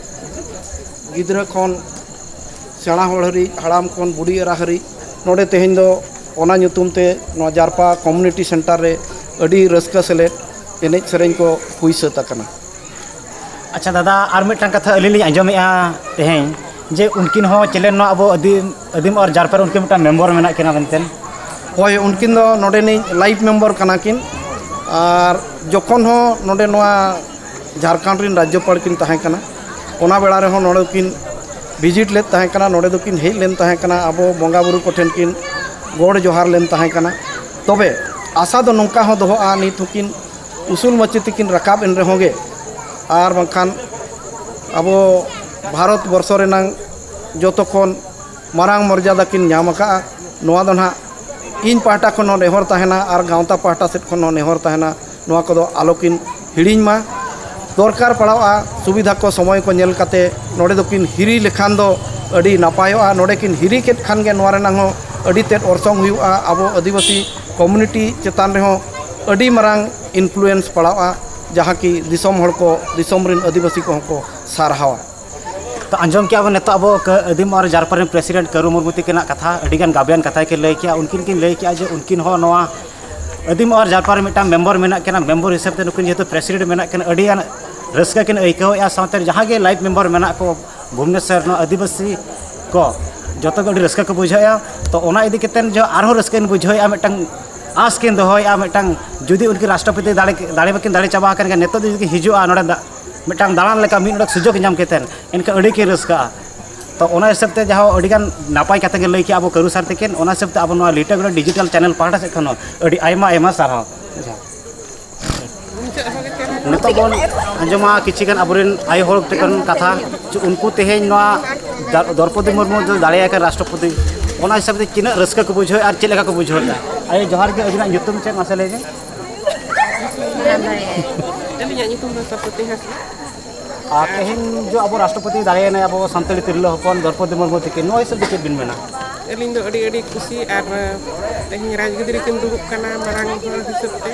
ᱜᱤᱫᱽᱨᱟᱹ ᱠᱷᱚᱱ ᱥᱮᱬᱟ ᱦᱚᱲ ᱦᱟᱹᱨᱤᱡ, ᱦᱟᱲᱟᱢ ᱠᱷᱚᱱ ᱵᱩᱰᱷᱤ ᱮᱨᱟ ᱦᱟᱹᱨᱤᱡ ᱱᱚᱰᱮ ᱛᱮᱦᱮᱧ ᱫᱚ ᱚᱱᱟ ᱧᱩᱛᱩᱢ ᱛᱮ ᱱᱚᱣᱟ ᱡᱟᱨᱯᱟ ᱠᱚᱢᱤᱭᱩᱱᱤᱴᱤ ᱥᱮᱱᱴᱟᱨ ᱨᱮ ᱟᱹᱰᱤ ᱨᱟᱹᱥᱠᱟᱹ ᱥᱮᱞᱮᱫ ᱮᱱᱮᱡ ᱥᱮᱨᱮᱧ ᱠᱚ ᱦᱩᱭ ᱥᱟᱹᱛ ᱟᱠᱟᱱᱟ᱾ ᱟᱪᱪᱷᱟ ᱫᱟᱫᱟ, ᱟᱨ ᱢᱤᱫᱴᱟᱝ ᱠᱟᱛᱷᱟ ᱟᱹᱞᱤᱧ ᱞᱤᱧ ᱟᱸᱡᱚᱢᱮᱜᱼᱟ ᱛᱮᱦᱮᱧ, ᱡᱮ ᱩᱱᱠᱤᱱ ᱦᱚᱸ ᱪᱮᱞᱮᱱ ᱱᱚᱣᱟ ᱟᱵᱚ ᱟᱹᱫᱤᱢ, ᱟᱹᱫᱤᱢ ᱟᱨ ᱡᱟᱨᱯᱟ ᱨᱮ ᱩᱱᱠᱤᱱ ᱢᱤᱫᱴᱟᱝ ᱢᱮᱢᱵᱚᱨ ᱢᱮᱱᱟᱜ ᱠᱤᱱᱟ ᱢᱮᱱᱛᱮ᱾ ᱦᱳᱭ, ᱩᱱᱠᱤᱱ ᱫᱚ ᱱᱚᱰᱮᱱᱤᱡ ᱞᱟᱭᱤᱯᱷ ᱢᱮᱢᱵᱚᱨ ᱠᱟᱱᱟ ᱠᱤᱱ᱾ ᱟᱨ ᱡᱚᱠᱷᱚᱱ ᱦᱚᱸ ᱱᱚᱰᱮ ᱱᱚᱣᱟ ᱡᱷᱟᱲᱠᱷᱚᱸᱰ ᱨᱮᱱ ᱨᱟᱡᱽᱡᱚᱯᱟᱲ ᱠᱤᱱ ᱛᱟᱦᱮᱸ ᱠᱟᱱᱟ, ᱚᱱᱟ ᱵᱮᱲᱟ ᱨᱮᱦᱚᱸ ᱱᱚᱰᱮ ᱠᱤᱱ ᱵᱷᱤᱡᱤᱴ ᱞᱮᱫ ᱛᱟᱦᱮᱸ ᱠᱟᱱᱟ, ᱱᱚᱰᱮ ᱫᱚᱠᱤᱱ ᱦᱮᱡ ᱞᱮᱱ ᱛᱟᱦᱮᱸ ᱠᱟᱱᱟ, ᱟᱵᱚ ᱵᱚᱸᱜᱟ ᱵᱩᱨᱩ ᱠᱚᱴᱷᱮᱱ ᱠᱤᱱ ᱜᱚᱰ ᱡᱚᱦᱟᱨ ᱞᱮᱱ ᱛᱟᱦᱮᱸ ᱠᱟᱱᱟ᱾ ᱛᱚᱵᱮ ᱟᱥᱟ ᱫᱚ ᱱᱚᱝᱠᱟ ᱦᱚᱸ ᱫᱚᱦᱚᱜᱼᱟ, ᱱᱤᱛ ᱦᱚᱸᱠᱤᱱ ᱩᱥᱩᱞ ᱢᱟᱹᱪᱤ ᱛᱮᱠᱤᱱ ᱨᱟᱠᱟᱵ ᱮᱱ ᱨᱮᱦᱚᱸ ᱜᱮ, ᱟᱨ ᱵᱟᱝᱠᱷᱟᱱ ᱟᱵᱚ ᱵᱷᱟᱨᱚᱛ ᱵᱚᱨᱥᱚ ᱨᱮᱱᱟᱝ ᱡᱚᱛᱚ ᱠᱷᱚᱱ ᱢᱟᱨᱟᱝ ᱢᱚᱨᱡᱟᱫᱟ ᱠᱤᱱ ᱧᱟᱢ ᱟᱠᱟᱫᱼᱟ᱾ ᱱᱚᱣᱟ ᱫᱚ ᱱᱟᱦᱟᱜ ᱤᱧ ᱯᱟᱦᱴᱟ ᱠᱷᱚᱱ ᱦᱚᱸ ᱱᱮᱦᱚᱨ ᱛᱟᱦᱮᱱᱟ ᱟᱨ ᱜᱟᱶᱛᱟ ᱯᱟᱦᱴᱟ ᱥᱮᱫ ᱠᱷᱚᱱ ᱦᱚᱸ ᱱᱮᱦᱚᱨ ᱛᱟᱦᱮᱱᱟ, ᱱᱚᱣᱟ ᱠᱚᱫᱚ ᱟᱞᱚᱠᱤᱱ ᱦᱤᱲᱤᱧ ᱢᱟ᱾ ᱫᱚᱨᱠᱟᱨ ᱯᱟᱲᱟᱣᱜᱼᱟ, ᱥᱩᱵᱤᱫᱷᱟ ᱠᱚ ᱥᱚᱢᱚᱭ ᱠᱚ ᱧᱮᱞ ᱠᱟᱛᱮ ᱱᱚᱰᱮ ᱫᱚᱠᱤᱱ ᱦᱤᱨᱤ ᱞᱮᱠᱷᱟᱱ ᱫᱚ ᱟᱹᱰᱤ ᱱᱟᱯᱟᱭᱚᱜᱼᱟ᱾ ᱱᱚᱰᱮ ᱠᱤᱱ ᱦᱤᱨᱤ ᱠᱮᱫ ᱠᱷᱟᱱ ᱜᱮ ᱱᱚᱣᱟ ᱨᱮᱱᱟᱝ ᱦᱚᱸ ᱟᱹᱰᱤ ᱛᱮᱫ ᱚᱨᱥᱚᱝ ᱦᱩᱭᱩᱜᱼᱟ᱾ ᱟᱵᱚ ᱟᱹᱫᱤᱵᱟᱹᱥᱤ ᱠᱚᱢᱤᱭᱩᱱᱤᱴᱤ ᱪᱮᱛᱟᱱ ᱨᱮᱦᱚᱸ ᱟᱹᱰᱤ ᱢᱟᱨᱟᱝ ᱤᱱᱯᱷᱞᱩᱭᱮᱱᱥ ᱯᱟᱲᱟᱜᱼᱟ, ᱡᱟᱦᱟᱸ ᱠᱤ ᱫᱤᱥᱚᱢ ᱦᱚᱲ ᱠᱚ, ᱫᱤᱥᱚᱢ ᱨᱮᱱ ᱟᱹᱫᱤᱵᱟᱹᱥᱤ ᱠᱚᱦᱚᱸ ᱠᱚ ᱥᱟᱨᱦᱟᱣᱟ᱾ ᱛᱚ ᱟᱸᱡᱚᱢ ᱠᱮᱜᱼᱟ ᱵᱚᱱ ᱱᱤᱛᱚᱜ ᱟᱵᱚ ᱠᱟᱹ-, ᱟᱹᱫᱤᱢ ᱟᱨ ᱡᱟᱨᱯᱟ ᱨᱮᱱ ᱯᱨᱮᱥᱤᱰᱮᱱᱴ ᱠᱟᱹᱨᱩ ᱢᱩᱨᱢᱩ ᱛᱤᱠᱤᱱᱟᱜ ᱠᱟᱛᱷᱟ, ᱟᱹᱰᱤᱜᱟᱱ ᱜᱟᱵᱮᱭᱟᱱ ᱠᱟᱛᱷᱟ ᱠᱤᱱ ᱞᱟᱹᱭ ᱠᱮᱜᱼᱟ᱾ ᱩᱱᱠᱤᱱ ᱠᱤᱱ ᱞᱟᱹᱭ ᱠᱮᱜᱼᱟ ᱡᱮ ᱩᱱᱠᱤᱱ ᱦᱚᱸ ᱱᱚᱣᱟ ᱟᱹᱫᱤᱢ ᱟᱨ ᱡᱟᱨᱯᱟ ᱨᱮ ᱢᱤᱫᱴᱟᱝ ᱢᱮᱢᱵᱚᱨ ᱢᱮᱱᱟᱜ ᱠᱤᱱᱟ, ᱢᱮᱢᱵᱚᱨ ᱦᱤᱥᱟᱹᱵ ᱛᱮ ᱱᱩᱠᱤᱱ ᱡᱮᱦᱮᱛᱩ ᱯᱨᱮᱥᱤᱰᱮᱱᱴ ᱢᱮᱱᱟᱜ ᱠᱤᱱᱟ, ᱟᱹᱰᱤᱜᱟᱱ ᱨᱟᱹᱥᱠᱟᱹ ᱠᱤᱱ ᱟᱹᱭᱠᱟᱹᱣᱮᱫᱼᱟ᱾ ᱥᱟᱶᱛᱮ ᱡᱟᱦᱟᱸ ᱜᱮ ᱞᱟᱭᱤᱯᱷ ᱢᱮᱢᱵᱚᱨ ᱢᱮᱱᱟᱜ ᱠᱚ ᱵᱷᱩᱵᱽᱱᱮᱥᱚᱨ ᱱᱚᱣᱟ ᱟᱹᱫᱤᱵᱟᱹᱥᱤ ᱠᱚ, ᱡᱚᱛᱚ ᱜᱮ ᱟᱹᱰᱤ ᱨᱟᱹᱥᱠᱟᱹ ᱠᱚ ᱵᱩᱡᱷᱟᱹᱣᱮᱫᱼᱟ᱾ ᱛᱚ ᱚᱱᱟ ᱤᱫᱤ ᱠᱟᱛᱮ ᱡᱚ ᱟᱨᱦᱚᱸ ᱨᱟᱹᱥᱠᱟᱹ ᱠᱤᱱ ᱵᱩᱡᱷᱟᱹᱣᱮᱫᱼᱟ, ᱢᱤᱫᱴᱟᱝ ᱟᱸᱥ ᱠᱤᱱ ᱫᱚᱦᱚᱭᱮᱫᱼᱟ, ᱢᱤᱫᱴᱟᱝ ᱡᱩᱫᱤ ᱩᱱᱠᱤᱱ ᱨᱟᱥᱴᱨᱚᱯᱚᱛᱤ ᱫᱟᱲᱮ, ᱫᱟᱲᱮ ᱵᱟᱹᱠᱤᱱ ᱫᱟᱲᱮ ᱪᱟᱵᱟ ᱟᱠᱟᱱ ᱠᱷᱟᱱ, ᱱᱤᱛᱚᱜ ᱡᱩᱫᱤ ᱠᱤᱱ ᱦᱤᱡᱩᱜᱼᱟ ᱱᱚᱰᱮ ᱫᱟ-, ᱢᱤᱫᱴᱟᱝ ᱫᱟᱬᱟᱱ ᱞᱮᱠᱟ ᱢᱤᱫ ᱰᱚᱸᱰᱮᱠ ᱥᱩᱡᱳᱜᱽ ᱧᱟᱢ ᱠᱟᱛᱮᱫ, ᱮᱱᱠᱷᱟᱱ ᱟᱹᱰᱤ ᱠᱤᱱ ᱨᱟᱹᱥᱠᱟᱹᱜᱼᱟ᱾ ᱛᱚ ᱚᱱᱟ ᱦᱤᱥᱟᱹᱵ ᱛᱮ ᱡᱟᱦᱟᱸ ᱟᱹᱰᱤᱜᱟᱱ ᱱᱟᱯᱟᱭ ᱠᱟᱛᱷᱟ ᱜᱮ ᱞᱟᱹᱭ ᱠᱮᱜᱼᱟ ᱟᱵᱚ ᱠᱟᱹᱨᱩ ᱥᱟᱨ ᱛᱟᱹᱠᱤᱱ, ᱚᱱᱟ ᱦᱤᱥᱟᱹᱵ ᱛᱮ ᱟᱵᱚ ᱱᱚᱣᱟ ᱞᱤᱴᱟᱹ ᱜᱳᱰᱮᱛ ᱰᱤᱡᱤᱴᱟᱞ ᱪᱮᱱᱮᱞ ᱯᱟᱦᱴᱟ ᱥᱮᱫ ᱠᱷᱚᱱ ᱦᱚᱸ ᱟᱹᱰᱤ ᱟᱭᱢᱟ ᱟᱭᱢᱟ ᱥᱟᱨᱦᱟᱣ᱾ ᱱᱤᱛᱚᱜ ᱵᱚᱱ ᱟᱸᱡᱚᱢᱟ ᱠᱤᱪᱷᱤ ᱜᱟᱱ ᱟᱵᱚᱨᱮᱱ ᱟᱭᱳ ᱦᱚᱲ ᱛᱟᱠᱚ ᱨᱮᱱ ᱠᱟᱛᱷᱟ, ᱡᱮ ᱩᱱᱠᱩ ᱛᱮᱦᱮᱧ ᱱᱚᱣᱟ ᱫᱟ-, ᱫᱨᱚᱯᱚᱫᱤ ᱢᱩᱨᱢᱩ ᱫᱚ ᱫᱟᱲᱮᱭᱟᱭ ᱠᱟᱱ ᱨᱟᱥᱴᱨᱚᱯᱚᱛᱤ, ᱚᱱᱟ ᱦᱤᱥᱟᱹᱵ ᱛᱮ ᱛᱤᱱᱟᱹᱜ ᱨᱟᱹᱥᱠᱟᱹ ᱠᱚ ᱵᱩᱡᱷᱟᱹᱣᱮᱫᱼᱟ ᱟᱨ ᱪᱮᱫ ᱞᱮᱠᱟ ᱠᱚ ᱵᱩᱡᱷᱟᱹᱣᱮᱫᱼᱟ? ᱟᱭᱳ, ᱡᱚᱦᱟᱨ ᱜᱮ, ᱟᱹᱵᱤᱱᱟᱜ ᱧᱩᱛᱩᱢ ᱪᱮᱫ, ᱢᱟᱥᱮ ᱞᱟᱹᱭ ᱵᱤᱱ? ᱟᱹᱞᱤᱧᱟᱜ ᱧᱩᱛᱩᱢ ᱫᱚ ᱥᱟᱯᱚᱛᱤ ᱦᱟᱸᱥᱫᱟ᱾ ᱟᱨ ᱛᱮᱦᱮᱧ ᱡᱚ ᱟᱵᱚ ᱨᱟᱥᱴᱨᱚᱯᱚᱛᱤ ᱫᱟᱲᱮᱭᱮᱱᱟᱭ ᱟᱵᱚ ᱥᱟᱱᱛᱟᱲᱤ ᱛᱤᱨᱞᱟᱹ ᱦᱚᱯᱚᱱ ᱫᱨᱚᱯᱚᱫᱤ ᱢᱩᱨᱢᱩ ᱛᱤᱠᱤᱱ, ᱱᱚᱣᱟ ᱦᱤᱥᱟᱹᱵ ᱛᱮ ᱪᱮᱫ ᱵᱤᱱ ᱢᱮᱱᱟ? ᱟᱹᱞᱤᱧ ᱫᱚ ᱟᱹᱰᱤ, ᱟᱹᱰᱤ ᱠᱩᱥᱤ, ᱟᱨ ᱛᱮᱦᱮᱧ ᱨᱟᱡᱽᱜᱟᱹᱫᱽᱨᱤ ᱠᱤᱱ ᱫᱩᱲᱩᱵ ᱠᱟᱱᱟ ᱢᱟᱨᱟᱝ ᱦᱚᱲ ᱦᱤᱥᱟᱹᱵ ᱛᱮ,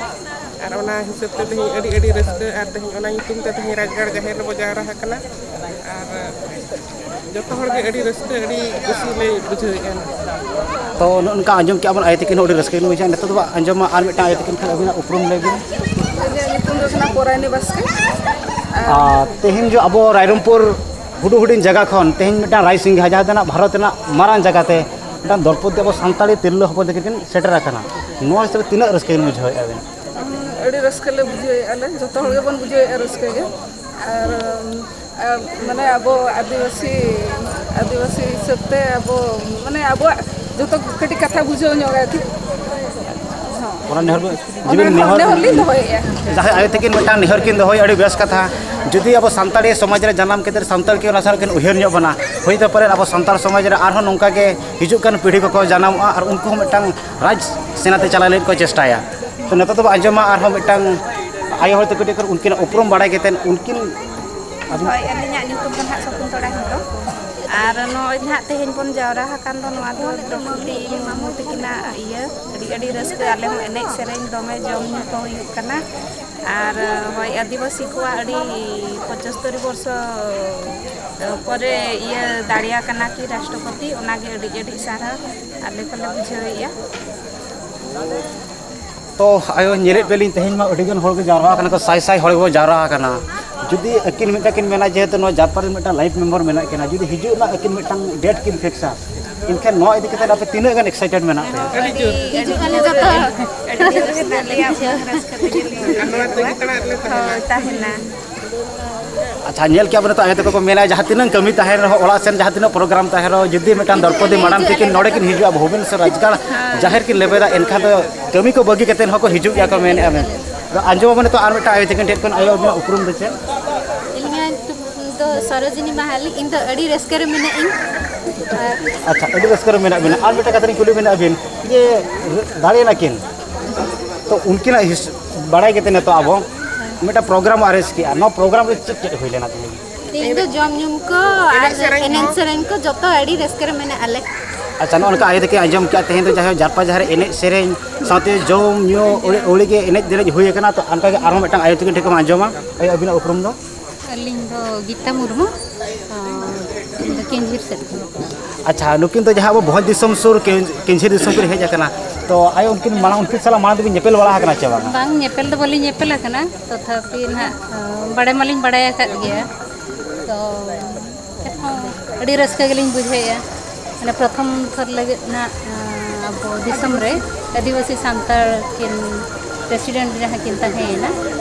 ᱟᱨ ᱚᱱᱟ ᱦᱤᱥᱟᱹᱵ ᱛᱮ ᱛᱮᱦᱮᱧ ᱟᱹᱰᱤ ᱟᱹᱰᱤ ᱨᱟᱹᱥᱠᱟᱹ, ᱟᱨ ᱛᱮᱦᱮᱧ ᱚᱱᱟ ᱧᱩᱛᱩᱢ ᱛᱮ ᱛᱮᱦᱮᱧ ᱨᱟᱡᱽᱜᱟᱲ ᱡᱟᱦᱮᱨ ᱨᱮᱵᱚ ᱡᱟᱣᱨᱟ ᱟᱠᱟᱱᱟ᱾ ᱟᱨ ᱡᱚᱛᱚ ᱦᱚᱲ ᱜᱮ ᱟᱹᱰᱤ ᱨᱟᱹᱥᱠᱟᱹ, ᱟᱹᱰᱤ ᱠᱩᱥᱤ ᱞᱮ ᱵᱩᱡᱷᱟᱹᱣᱮᱫᱼᱟ᱾ ᱛᱚ ᱱᱚᱜᱼᱚ ᱱᱚᱝᱠᱟ ᱟᱸᱡᱚᱢ ᱠᱮᱜᱼᱟ ᱵᱚᱱ, ᱟᱭᱳ ᱛᱟᱹᱠᱤᱱ ᱦᱚᱸ ᱟᱹᱰᱤ ᱨᱟᱹᱥᱠᱟᱹ ᱠᱤᱱ ᱵᱩᱡᱷᱟᱹᱣᱟ᱾ ᱱᱤᱛᱚᱜ ᱫᱚ ᱟᱸᱡᱚᱢᱟ ᱟᱨ ᱢᱤᱫᱴᱟᱝ ᱟᱭᱳ ᱛᱟᱹᱠᱤᱱ ᱠᱷᱚᱱ ᱟᱹᱵᱤᱱᱟᱜ ᱩᱯᱨᱩᱢ ᱞᱟᱹᱭ ᱵᱤᱱ᱾ ᱤᱧᱟᱹᱜ ᱧᱩᱛᱩᱢ ᱫᱚ ᱠᱟᱱᱟ ᱯᱚᱨᱟᱭᱱᱤ ᱵᱟᱥᱠᱮ᱾ ᱟᱨ ᱛᱮᱦᱮᱧ ᱡᱚ ᱟᱵᱚ ᱨᱟᱭᱨᱚᱝᱯᱩᱨ ᱦᱩᱰᱩ ᱦᱩᱰᱤᱧ ᱡᱟᱭᱜᱟ ᱠᱷᱚᱱ ᱛᱮᱦᱮᱧ ᱢᱤᱫᱴᱟᱝ ᱨᱟᱭᱥᱤᱝᱦᱟ, ᱡᱟᱦᱟᱸ ᱫᱚ ᱱᱟᱜ ᱵᱷᱟᱨᱚᱛ ᱨᱮᱱᱟᱜ ᱢᱟᱨᱟᱝ ᱡᱟᱭᱜᱟ ᱛᱮ ᱢᱤᱫᱴᱟᱝ ᱫᱚᱞᱯᱚᱛᱤ ᱟᱵᱚ ᱥᱟᱱᱛᱟᱲᱤ ᱛᱤᱨᱞᱟᱹ ᱦᱚᱯᱚᱱ ᱛᱟᱹᱠᱤᱱ ᱠᱤᱱ ᱥᱮᱴᱮᱨ ᱟᱠᱟᱱᱟ, ᱱᱚᱣᱟ ᱦᱤᱥᱟᱹᱵ ᱛᱮ ᱛᱤᱱᱟᱹᱜ ᱨᱟᱹᱥᱠᱟᱹ ᱵᱤᱱ ᱵᱩᱡᱷᱟᱹᱣᱮᱫᱼᱟ ᱵᱤᱱ? ᱟᱹᱰᱤ ᱨᱟᱹᱥᱠᱟᱹ ᱞᱮ ᱵᱩᱡᱷᱟᱹᱣᱮᱫᱼᱟ ᱞᱮ, ᱡᱚᱛᱚ ᱦᱚᱲ ᱜᱮᱵᱚᱱ ᱵᱩᱡᱷᱟᱹᱣᱮᱫᱼᱟ ᱨᱟᱹᱥᱠᱟᱹ ᱜᱮ᱾ ᱟᱨ ᱟᱨ ᱢᱟᱱᱮ ᱟᱵᱚ ᱟᱹᱫᱤᱵᱟᱹᱥᱤ ᱟᱹᱫᱤᱵᱟᱹᱥᱤ ᱦᱤᱥᱟᱹᱵ ᱛᱮ ᱟᱵᱚ ᱢᱟᱱᱮ ᱟᱵᱚᱣᱟᱜ ᱡᱚᱛᱚ ᱠᱟᱹᱴᱤᱡ ᱠᱟᱛᱷᱟ ᱵᱩᱡᱷᱟᱹᱣ ᱧᱚᱜ ᱟᱨᱠᱤ᱾ ᱚᱱᱟ ᱱᱮᱦᱚᱨ ᱵᱤᱱ, ᱚᱱᱟ ᱡᱤᱵᱤᱱ ᱱᱮᱦᱚᱨ ᱱᱮᱦᱚᱨ ᱱᱮᱦᱚᱨ ᱞᱤᱧ ᱫᱚᱦᱚᱭᱮᱫᱼᱟ᱾ ᱡᱟᱦᱟᱸᱭ ᱟᱭᱳ ᱛᱟᱹᱠᱤᱱ ᱢᱤᱫᱴᱟᱝ ᱱᱮᱦᱚᱨ ᱠᱤᱱ ᱫᱚᱦᱚᱭ, ᱟᱹᱰᱤ ᱵᱮᱥ ᱠᱟᱛᱷᱟ᱾ ᱡᱩᱫᱤ ᱟᱵᱚ ᱥᱟᱱᱛᱟᱲᱤ ᱥᱚᱢᱟᱡᱽ ᱨᱮ ᱡᱟᱱᱟᱢ ᱠᱟᱛᱮ ᱥᱟᱱᱛᱟᱲ ᱠᱤᱱ ᱚᱱᱟ ᱥᱟᱶ ᱠᱤᱱ ᱩᱭᱦᱟᱹᱨ ᱧᱚᱜ ᱵᱚᱱᱟ, ᱦᱩᱭ ᱛᱟᱯᱚᱨᱮ ᱟᱵᱚ ᱥᱟᱱᱛᱟᱲ ᱥᱚᱢᱟᱡᱽ ᱨᱮ ᱟᱨᱦᱚᱸ ᱱᱚᱝᱠᱟ ᱜᱮ ᱦᱤᱡᱩᱜ ᱠᱟᱱ ᱯᱤᱲᱦᱤ ᱠᱚᱠᱚ ᱡᱟᱱᱟᱢᱚᱜᱼᱟ ᱟᱨ ᱩᱱᱠᱩ ᱦᱚᱸ ᱢᱤᱫᱴᱟᱝ ᱨᱟᱡᱽ ᱥᱮᱱᱟ ᱛᱮ ᱪᱟᱞᱟᱣ ᱞᱟᱹᱜᱤᱫ ᱠᱚ ᱪᱮᱥᱴᱟᱭᱟ᱾ ᱛᱚ ᱱᱤᱛᱚᱜ ᱫᱚᱵᱚ ᱟᱸᱡᱚᱢᱟ ᱟᱨᱦᱚᱸ ᱢᱤᱫᱴᱟᱝ ᱟᱭᱳ ᱦᱚᱲ ᱛᱟᱠᱚ ᱴᱷᱮᱱ ᱠᱷᱚᱱ ᱩᱱᱠᱤᱱᱟᱜ ᱩᱯᱨᱩᱢ ᱵᱟᱲᱟᱭ ᱠᱟᱛᱮ ᱩᱱᱠᱤᱱ ᱟᱹᱵᱤᱱ ᱦᱳᱭ, ᱟᱹᱞᱤᱧᱟᱜ ᱧᱩᱛᱩᱢ ᱫᱚ ᱱᱟᱦᱟᱜ ᱥᱚᱠᱩᱱᱛᱚᱲᱟ ᱦᱮᱢᱵᱨᱚᱢ᱾ ᱟᱨ ᱱᱚᱜᱼᱚᱭ ᱱᱟᱦᱟᱜ ᱛᱮᱦᱮᱧ ᱵᱚᱱ ᱡᱟᱣᱨᱟ ᱟᱠᱟᱱ ᱫᱚ, ᱱᱚᱣᱟ ᱫᱚ ᱫᱨᱚᱯᱚᱫᱤ ᱢᱩᱨᱢᱩ ᱛᱟᱹᱠᱤᱱᱟᱜ ᱤᱭᱟᱹ᱾ ᱟᱹᱰᱤ ᱟᱹᱰᱤ ᱨᱟᱹᱥᱠᱟᱹ, ᱟᱞᱮ ᱦᱚᱸ ᱮᱱᱮᱡ ᱥᱮᱨᱮᱧ ᱫᱚᱢᱮ ᱡᱚᱢ ᱧᱩ ᱠᱚ ᱦᱩᱭᱩᱜ ᱠᱟᱱᱟ᱾ ᱟᱨ ᱦᱳᱭ, ᱟᱹᱫᱤᱵᱟᱹᱥᱤ ᱠᱚᱣᱟᱜ ᱟᱹᱰᱤ ᱯᱚᱸᱪᱟᱥᱛᱳᱨᱤ ᱵᱚᱨᱥᱚ ᱯᱚᱨᱮ ᱤᱭᱟᱹ ᱫᱟᱲᱮᱭᱟᱠᱟᱱᱟ ᱠᱤ ᱨᱟᱥᱴᱨᱚᱯᱚᱛᱤ, ᱚᱱᱟᱜᱮ ᱟᱹᱰᱤ ᱟᱹᱰᱤ ᱥᱟᱨᱦᱟᱣ ᱟᱞᱮ ᱠᱚᱞᱮ ᱵᱩᱡᱷᱟᱹᱣᱮᱫᱼᱟ᱾ ᱛᱚ ᱟᱭᱳ, ᱧᱮᱞᱮᱫ ᱯᱮᱭᱟᱞᱤᱧ ᱛᱮᱦᱮᱧ ᱢᱟ ᱟᱹᱰᱤ ᱜᱟᱱ ᱦᱚᱲ ᱠᱚ ᱡᱟᱣᱨᱟ ᱟᱠᱟᱱᱟ ᱠᱚ, ᱥᱟᱭ ᱥᱟᱭ ᱦᱚᱲ ᱠᱚ ᱡᱟᱣᱨᱟ ᱟᱠᱟᱱᱟ᱾ ᱡᱩᱫᱤ ᱟᱹᱠᱤᱱ ᱢᱤᱫᱴᱟᱝ ᱠᱤᱱ ᱢᱮᱱᱟ ᱡᱮᱦᱮᱛᱩ ᱱᱚᱣᱟ ᱡᱟᱛᱯᱟ ᱨᱮᱱ ᱢᱤᱫᱴᱟᱝ ᱞᱟᱭᱤᱯᱷ ᱢᱮᱢᱵᱟᱨ ᱢᱮᱱᱟᱜ ᱠᱤᱱᱟ, ᱡᱩᱫᱤ ᱦᱤᱡᱩᱜ ᱨᱮᱱᱟᱜ ᱟᱹᱠᱤᱱ ᱢᱤᱫᱴᱟᱝ ᱰᱮᱴ ᱠᱤᱱ ᱯᱷᱤᱠᱥᱟ, ᱮᱱᱠᱷᱟᱱ ᱱᱚᱣᱟ ᱤᱫᱤ ᱠᱟᱛᱮ ᱟᱯᱮ ᱛᱤᱱᱟᱹᱜ ᱜᱟᱱ ᱮᱠᱥᱟᱭᱴᱮᱰ ᱢᱮᱱᱟᱜ ᱯᱮᱭᱟ? ᱟᱹᱰᱤ ᱡᱳᱨ᱾ ᱦᱤᱡᱩᱜ ᱟᱞᱮ ᱡᱚᱛᱚ ᱦᱚᱲ᱾ ᱟᱹᱰᱤ ᱡᱳᱨ ᱨᱟᱹᱥᱠᱟᱹ ᱟᱞᱮᱭᱟᱜ ᱢᱚᱱ ᱨᱟᱹᱥᱠᱟᱹ ᱛᱮᱜᱮ ᱞᱮ ᱦᱳᱭ, ᱛᱟᱦᱮᱱᱟ᱾ ᱟᱪᱪᱷᱟ, ᱧᱮᱞ ᱠᱮᱜᱼᱟ ᱵᱚᱱ ᱱᱤᱛᱚᱜ ᱟᱭᱳ ᱛᱟᱠᱚ ᱠᱚ ᱢᱮᱱᱟ, ᱡᱟᱦᱟᱸ ᱛᱤᱱᱟᱹᱜ ᱠᱟᱹᱢᱤ ᱛᱟᱦᱮᱱ ᱨᱮᱦᱚᱸ, ᱚᱲᱟᱜ ᱥᱮᱱ ᱡᱟᱦᱟᱸ ᱛᱤᱱᱟᱹᱜ ᱯᱨᱳᱜᱨᱟᱢ ᱛᱟᱦᱮᱱ ᱨᱮᱦᱚᱸ, ᱡᱩᱫᱤ ᱢᱤᱫᱴᱟᱝ ᱫᱨᱚᱯᱚᱫᱤ ᱢᱟᱰᱟᱢ ᱛᱤᱠᱤᱱ ᱱᱚᱰᱮ ᱠᱤᱱ ᱦᱤᱡᱩᱜᱼᱟ, ᱵᱷᱩᱵᱚᱱᱮᱥᱚᱨ ᱨᱟᱡᱽᱜᱟᱲ ᱡᱟᱦᱮᱨ ᱠᱤᱱ ᱞᱮᱵᱮᱫᱟ, ᱮᱱᱠᱷᱟᱱ ᱫᱚ ᱠᱟᱹᱢᱤ ᱠᱚ ᱵᱟᱹᱜᱤ ᱠᱟᱛᱮ ᱦᱚᱸᱠᱚ ᱦᱤᱡᱩᱜ ᱜᱮᱭᱟ ᱠᱚ ᱢᱮᱱᱮᱫᱼᱟ ᱢᱮᱱ᱾ ᱟᱫᱚ ᱟᱸᱡᱚᱢ ᱟᱵᱚᱱ ᱱᱤᱛᱚᱜ ᱟᱨ ᱢᱤᱫᱴᱟᱝ ᱟᱭᱳ ᱛᱟᱹᱠᱤᱱ ᱴᱷᱮᱱ ᱠᱷᱚᱱ᱾ ᱟᱭᱳ, ᱟᱵᱤᱱᱟᱜ ᱩᱯᱨᱩᱢ ᱫᱚ ᱪᱮᱫ? ᱤᱧᱟᱹᱜ ᱧᱩᱛᱩᱢ ᱫᱚ ᱥᱚᱨᱳᱡᱤᱱᱤ ᱢᱟᱦᱟᱞᱤ᱾ ᱤᱧ ᱫᱚ ᱟᱹᱰᱤ ᱨᱟᱹᱥᱠᱟᱹ ᱨᱮ ᱢᱮᱱᱟᱜ ᱤᱧ᱾ ᱟᱨ ᱟᱪᱪᱷᱟ, ᱟᱹᱰᱤ ᱨᱟᱹᱥᱠᱟᱹ ᱨᱮ ᱢᱮᱱᱟᱜ ᱵᱤᱱᱟ᱾ ᱟᱨ ᱢᱤᱫᱴᱟᱝ ᱠᱟᱛᱷᱟ ᱞᱤᱧ ᱠᱩᱞᱤ ᱵᱤᱱᱟ ᱟᱹᱵᱤᱱ, ᱡᱮ ᱫᱟᱲᱮᱭᱮᱱᱟ ᱠᱤᱱ, ᱛᱚ ᱩᱱᱠᱤᱱᱟᱜ ᱦᱤᱥ-, ᱵᱟᱲᱟᱭ ᱠᱟᱛᱮ ᱱᱤᱛᱚᱜ ᱟᱵᱚ ᱢᱤᱫᱴᱟᱝ ᱯᱨᱳᱜᱨᱟᱢ ᱟᱨᱮᱧᱡᱽ ᱠᱮᱜᱼᱟ᱾ ᱱᱚᱣᱟ ᱯᱨᱳᱜᱨᱟᱢ ᱨᱮ ᱪᱮᱫ ᱪᱮᱫ ᱦᱩᱭ ᱞᱮᱱᱟ ᱛᱮᱦᱮᱧ? ᱛᱮᱦᱮᱧ ᱫᱚ ᱡᱚᱢ ᱧᱩ ᱠᱚ ᱟᱨ ᱮᱱᱮᱡ ᱥᱮᱨᱮᱧ ᱠᱚ ᱡᱚᱛᱚ ᱟᱹᱰᱤ ᱨᱟᱹᱥᱠᱟᱹ ᱨᱮ ᱢᱮᱱᱟᱜ ᱟᱞᱮ᱾ ᱟᱪᱪᱷᱟ, ᱱᱚᱜᱼᱚ ᱱᱚᱝᱠᱟ ᱟᱭᱳ ᱛᱟᱹᱠᱤᱱ ᱟᱸᱡᱚᱢ ᱠᱮᱜᱼᱟ, ᱛᱮᱦᱮᱧ ᱫᱚ ᱡᱟᱭᱦᱳᱠ ᱡᱟᱨᱯᱟ ᱡᱟᱦᱮᱨ ᱮᱱᱮᱡ ᱥᱮᱨᱮᱧ ᱥᱟᱶᱛᱮ ᱡᱚᱢ ᱧᱩ ᱟᱹᱣᱲᱤ ᱟᱹᱣᱲᱤ ᱜᱮ ᱮᱱᱮᱡ ᱫᱮᱨᱮᱡ ᱦᱩᱭ ᱟᱠᱟᱱᱟ᱾ ᱛᱚ ᱚᱱᱠᱟ ᱜᱮ ᱟᱨᱦᱚᱸ ᱢᱤᱫᱴᱟᱝ ᱟᱭᱳ ᱛᱟᱹᱠᱤᱱ ᱴᱷᱮᱱ ᱠᱷᱚᱱ ᱟᱸᱡᱚᱢᱟ᱾ ᱟᱭᱳ, ᱟᱹᱵᱤᱱᱟᱜ ᱩᱯᱨᱩᱢ ᱫᱚ? ᱟᱹᱞᱤᱧ ᱫᱚ ᱜᱤᱛᱟ ᱢᱩᱨᱢᱩ, ᱟᱨ ᱤᱧ ᱫᱚ ᱠᱮᱧᱡᱷᱤᱨ ᱥᱮᱫ ᱠᱷᱚᱱ᱾ ᱟᱪᱪᱷᱟ, ᱱᱩᱠᱤᱱ ᱫᱚ ᱡᱟᱦᱟᱸ ᱟᱵᱚ ᱵᱷᱚᱸᱡᱽ ᱫᱤᱥᱚᱢ ᱥᱩᱨ ᱠᱮᱧ-, ᱠᱮᱧᱡᱷᱤᱨ ᱫᱤᱥᱚᱢ ᱠᱤᱱ ᱦᱮᱡ ᱟᱠᱟᱱᱟ, ᱛᱚ ᱟᱭᱳ, ᱩᱱᱠᱤᱱ ᱢᱟᱲᱟᱝ, ᱩᱱᱠᱤᱱ ᱥᱟᱞᱟᱜ ᱢᱟᱲᱟᱝ ᱫᱚᱵᱤᱱ ᱧᱮᱯᱮᱞ ᱵᱟᱲᱟ ᱟᱠᱟᱱᱟ ᱪᱮ ᱵᱟᱝᱟ? ᱵᱟᱝ, ᱧᱮᱯᱮᱞ ᱫᱚ ᱵᱟᱹᱞᱤᱧ ᱧᱮᱯᱮᱞ ᱟᱠᱟᱱᱟ, ᱛᱚᱛᱷᱟᱯᱤ ᱱᱟᱦᱟᱜ, ᱟᱸ, ᱵᱟᱲᱟᱭ ᱢᱟᱞᱤᱧ ᱵᱟᱲᱟᱭ ᱟᱠᱟᱫ ᱜᱮᱭᱟ᱾ ᱛᱚ ᱮᱱᱦᱚᱸ ᱟᱹᱰᱤ ᱨᱟᱹᱥᱠᱟᱹ ᱜᱮᱞᱤᱧ ᱵᱩᱡᱷᱟᱹᱣᱮᱫᱼᱟ᱾ ᱢᱟᱱᱮ ᱯᱨᱚᱛᱷᱚᱢ ᱛᱷᱚᱨ ᱞᱟᱹᱜᱤᱫ ᱱᱟᱜ, ᱟᱸ, ᱟᱵᱚ ᱫᱤᱥᱚᱢ ᱨᱮ ᱟᱹᱫᱤᱵᱟᱹᱥᱤ ᱥᱟᱱᱛᱟᱲ ᱠᱤᱱ president ᱡᱟᱦᱟᱸ ᱠᱤᱱ ᱛᱟᱦᱮᱸᱭᱮᱱᱟ,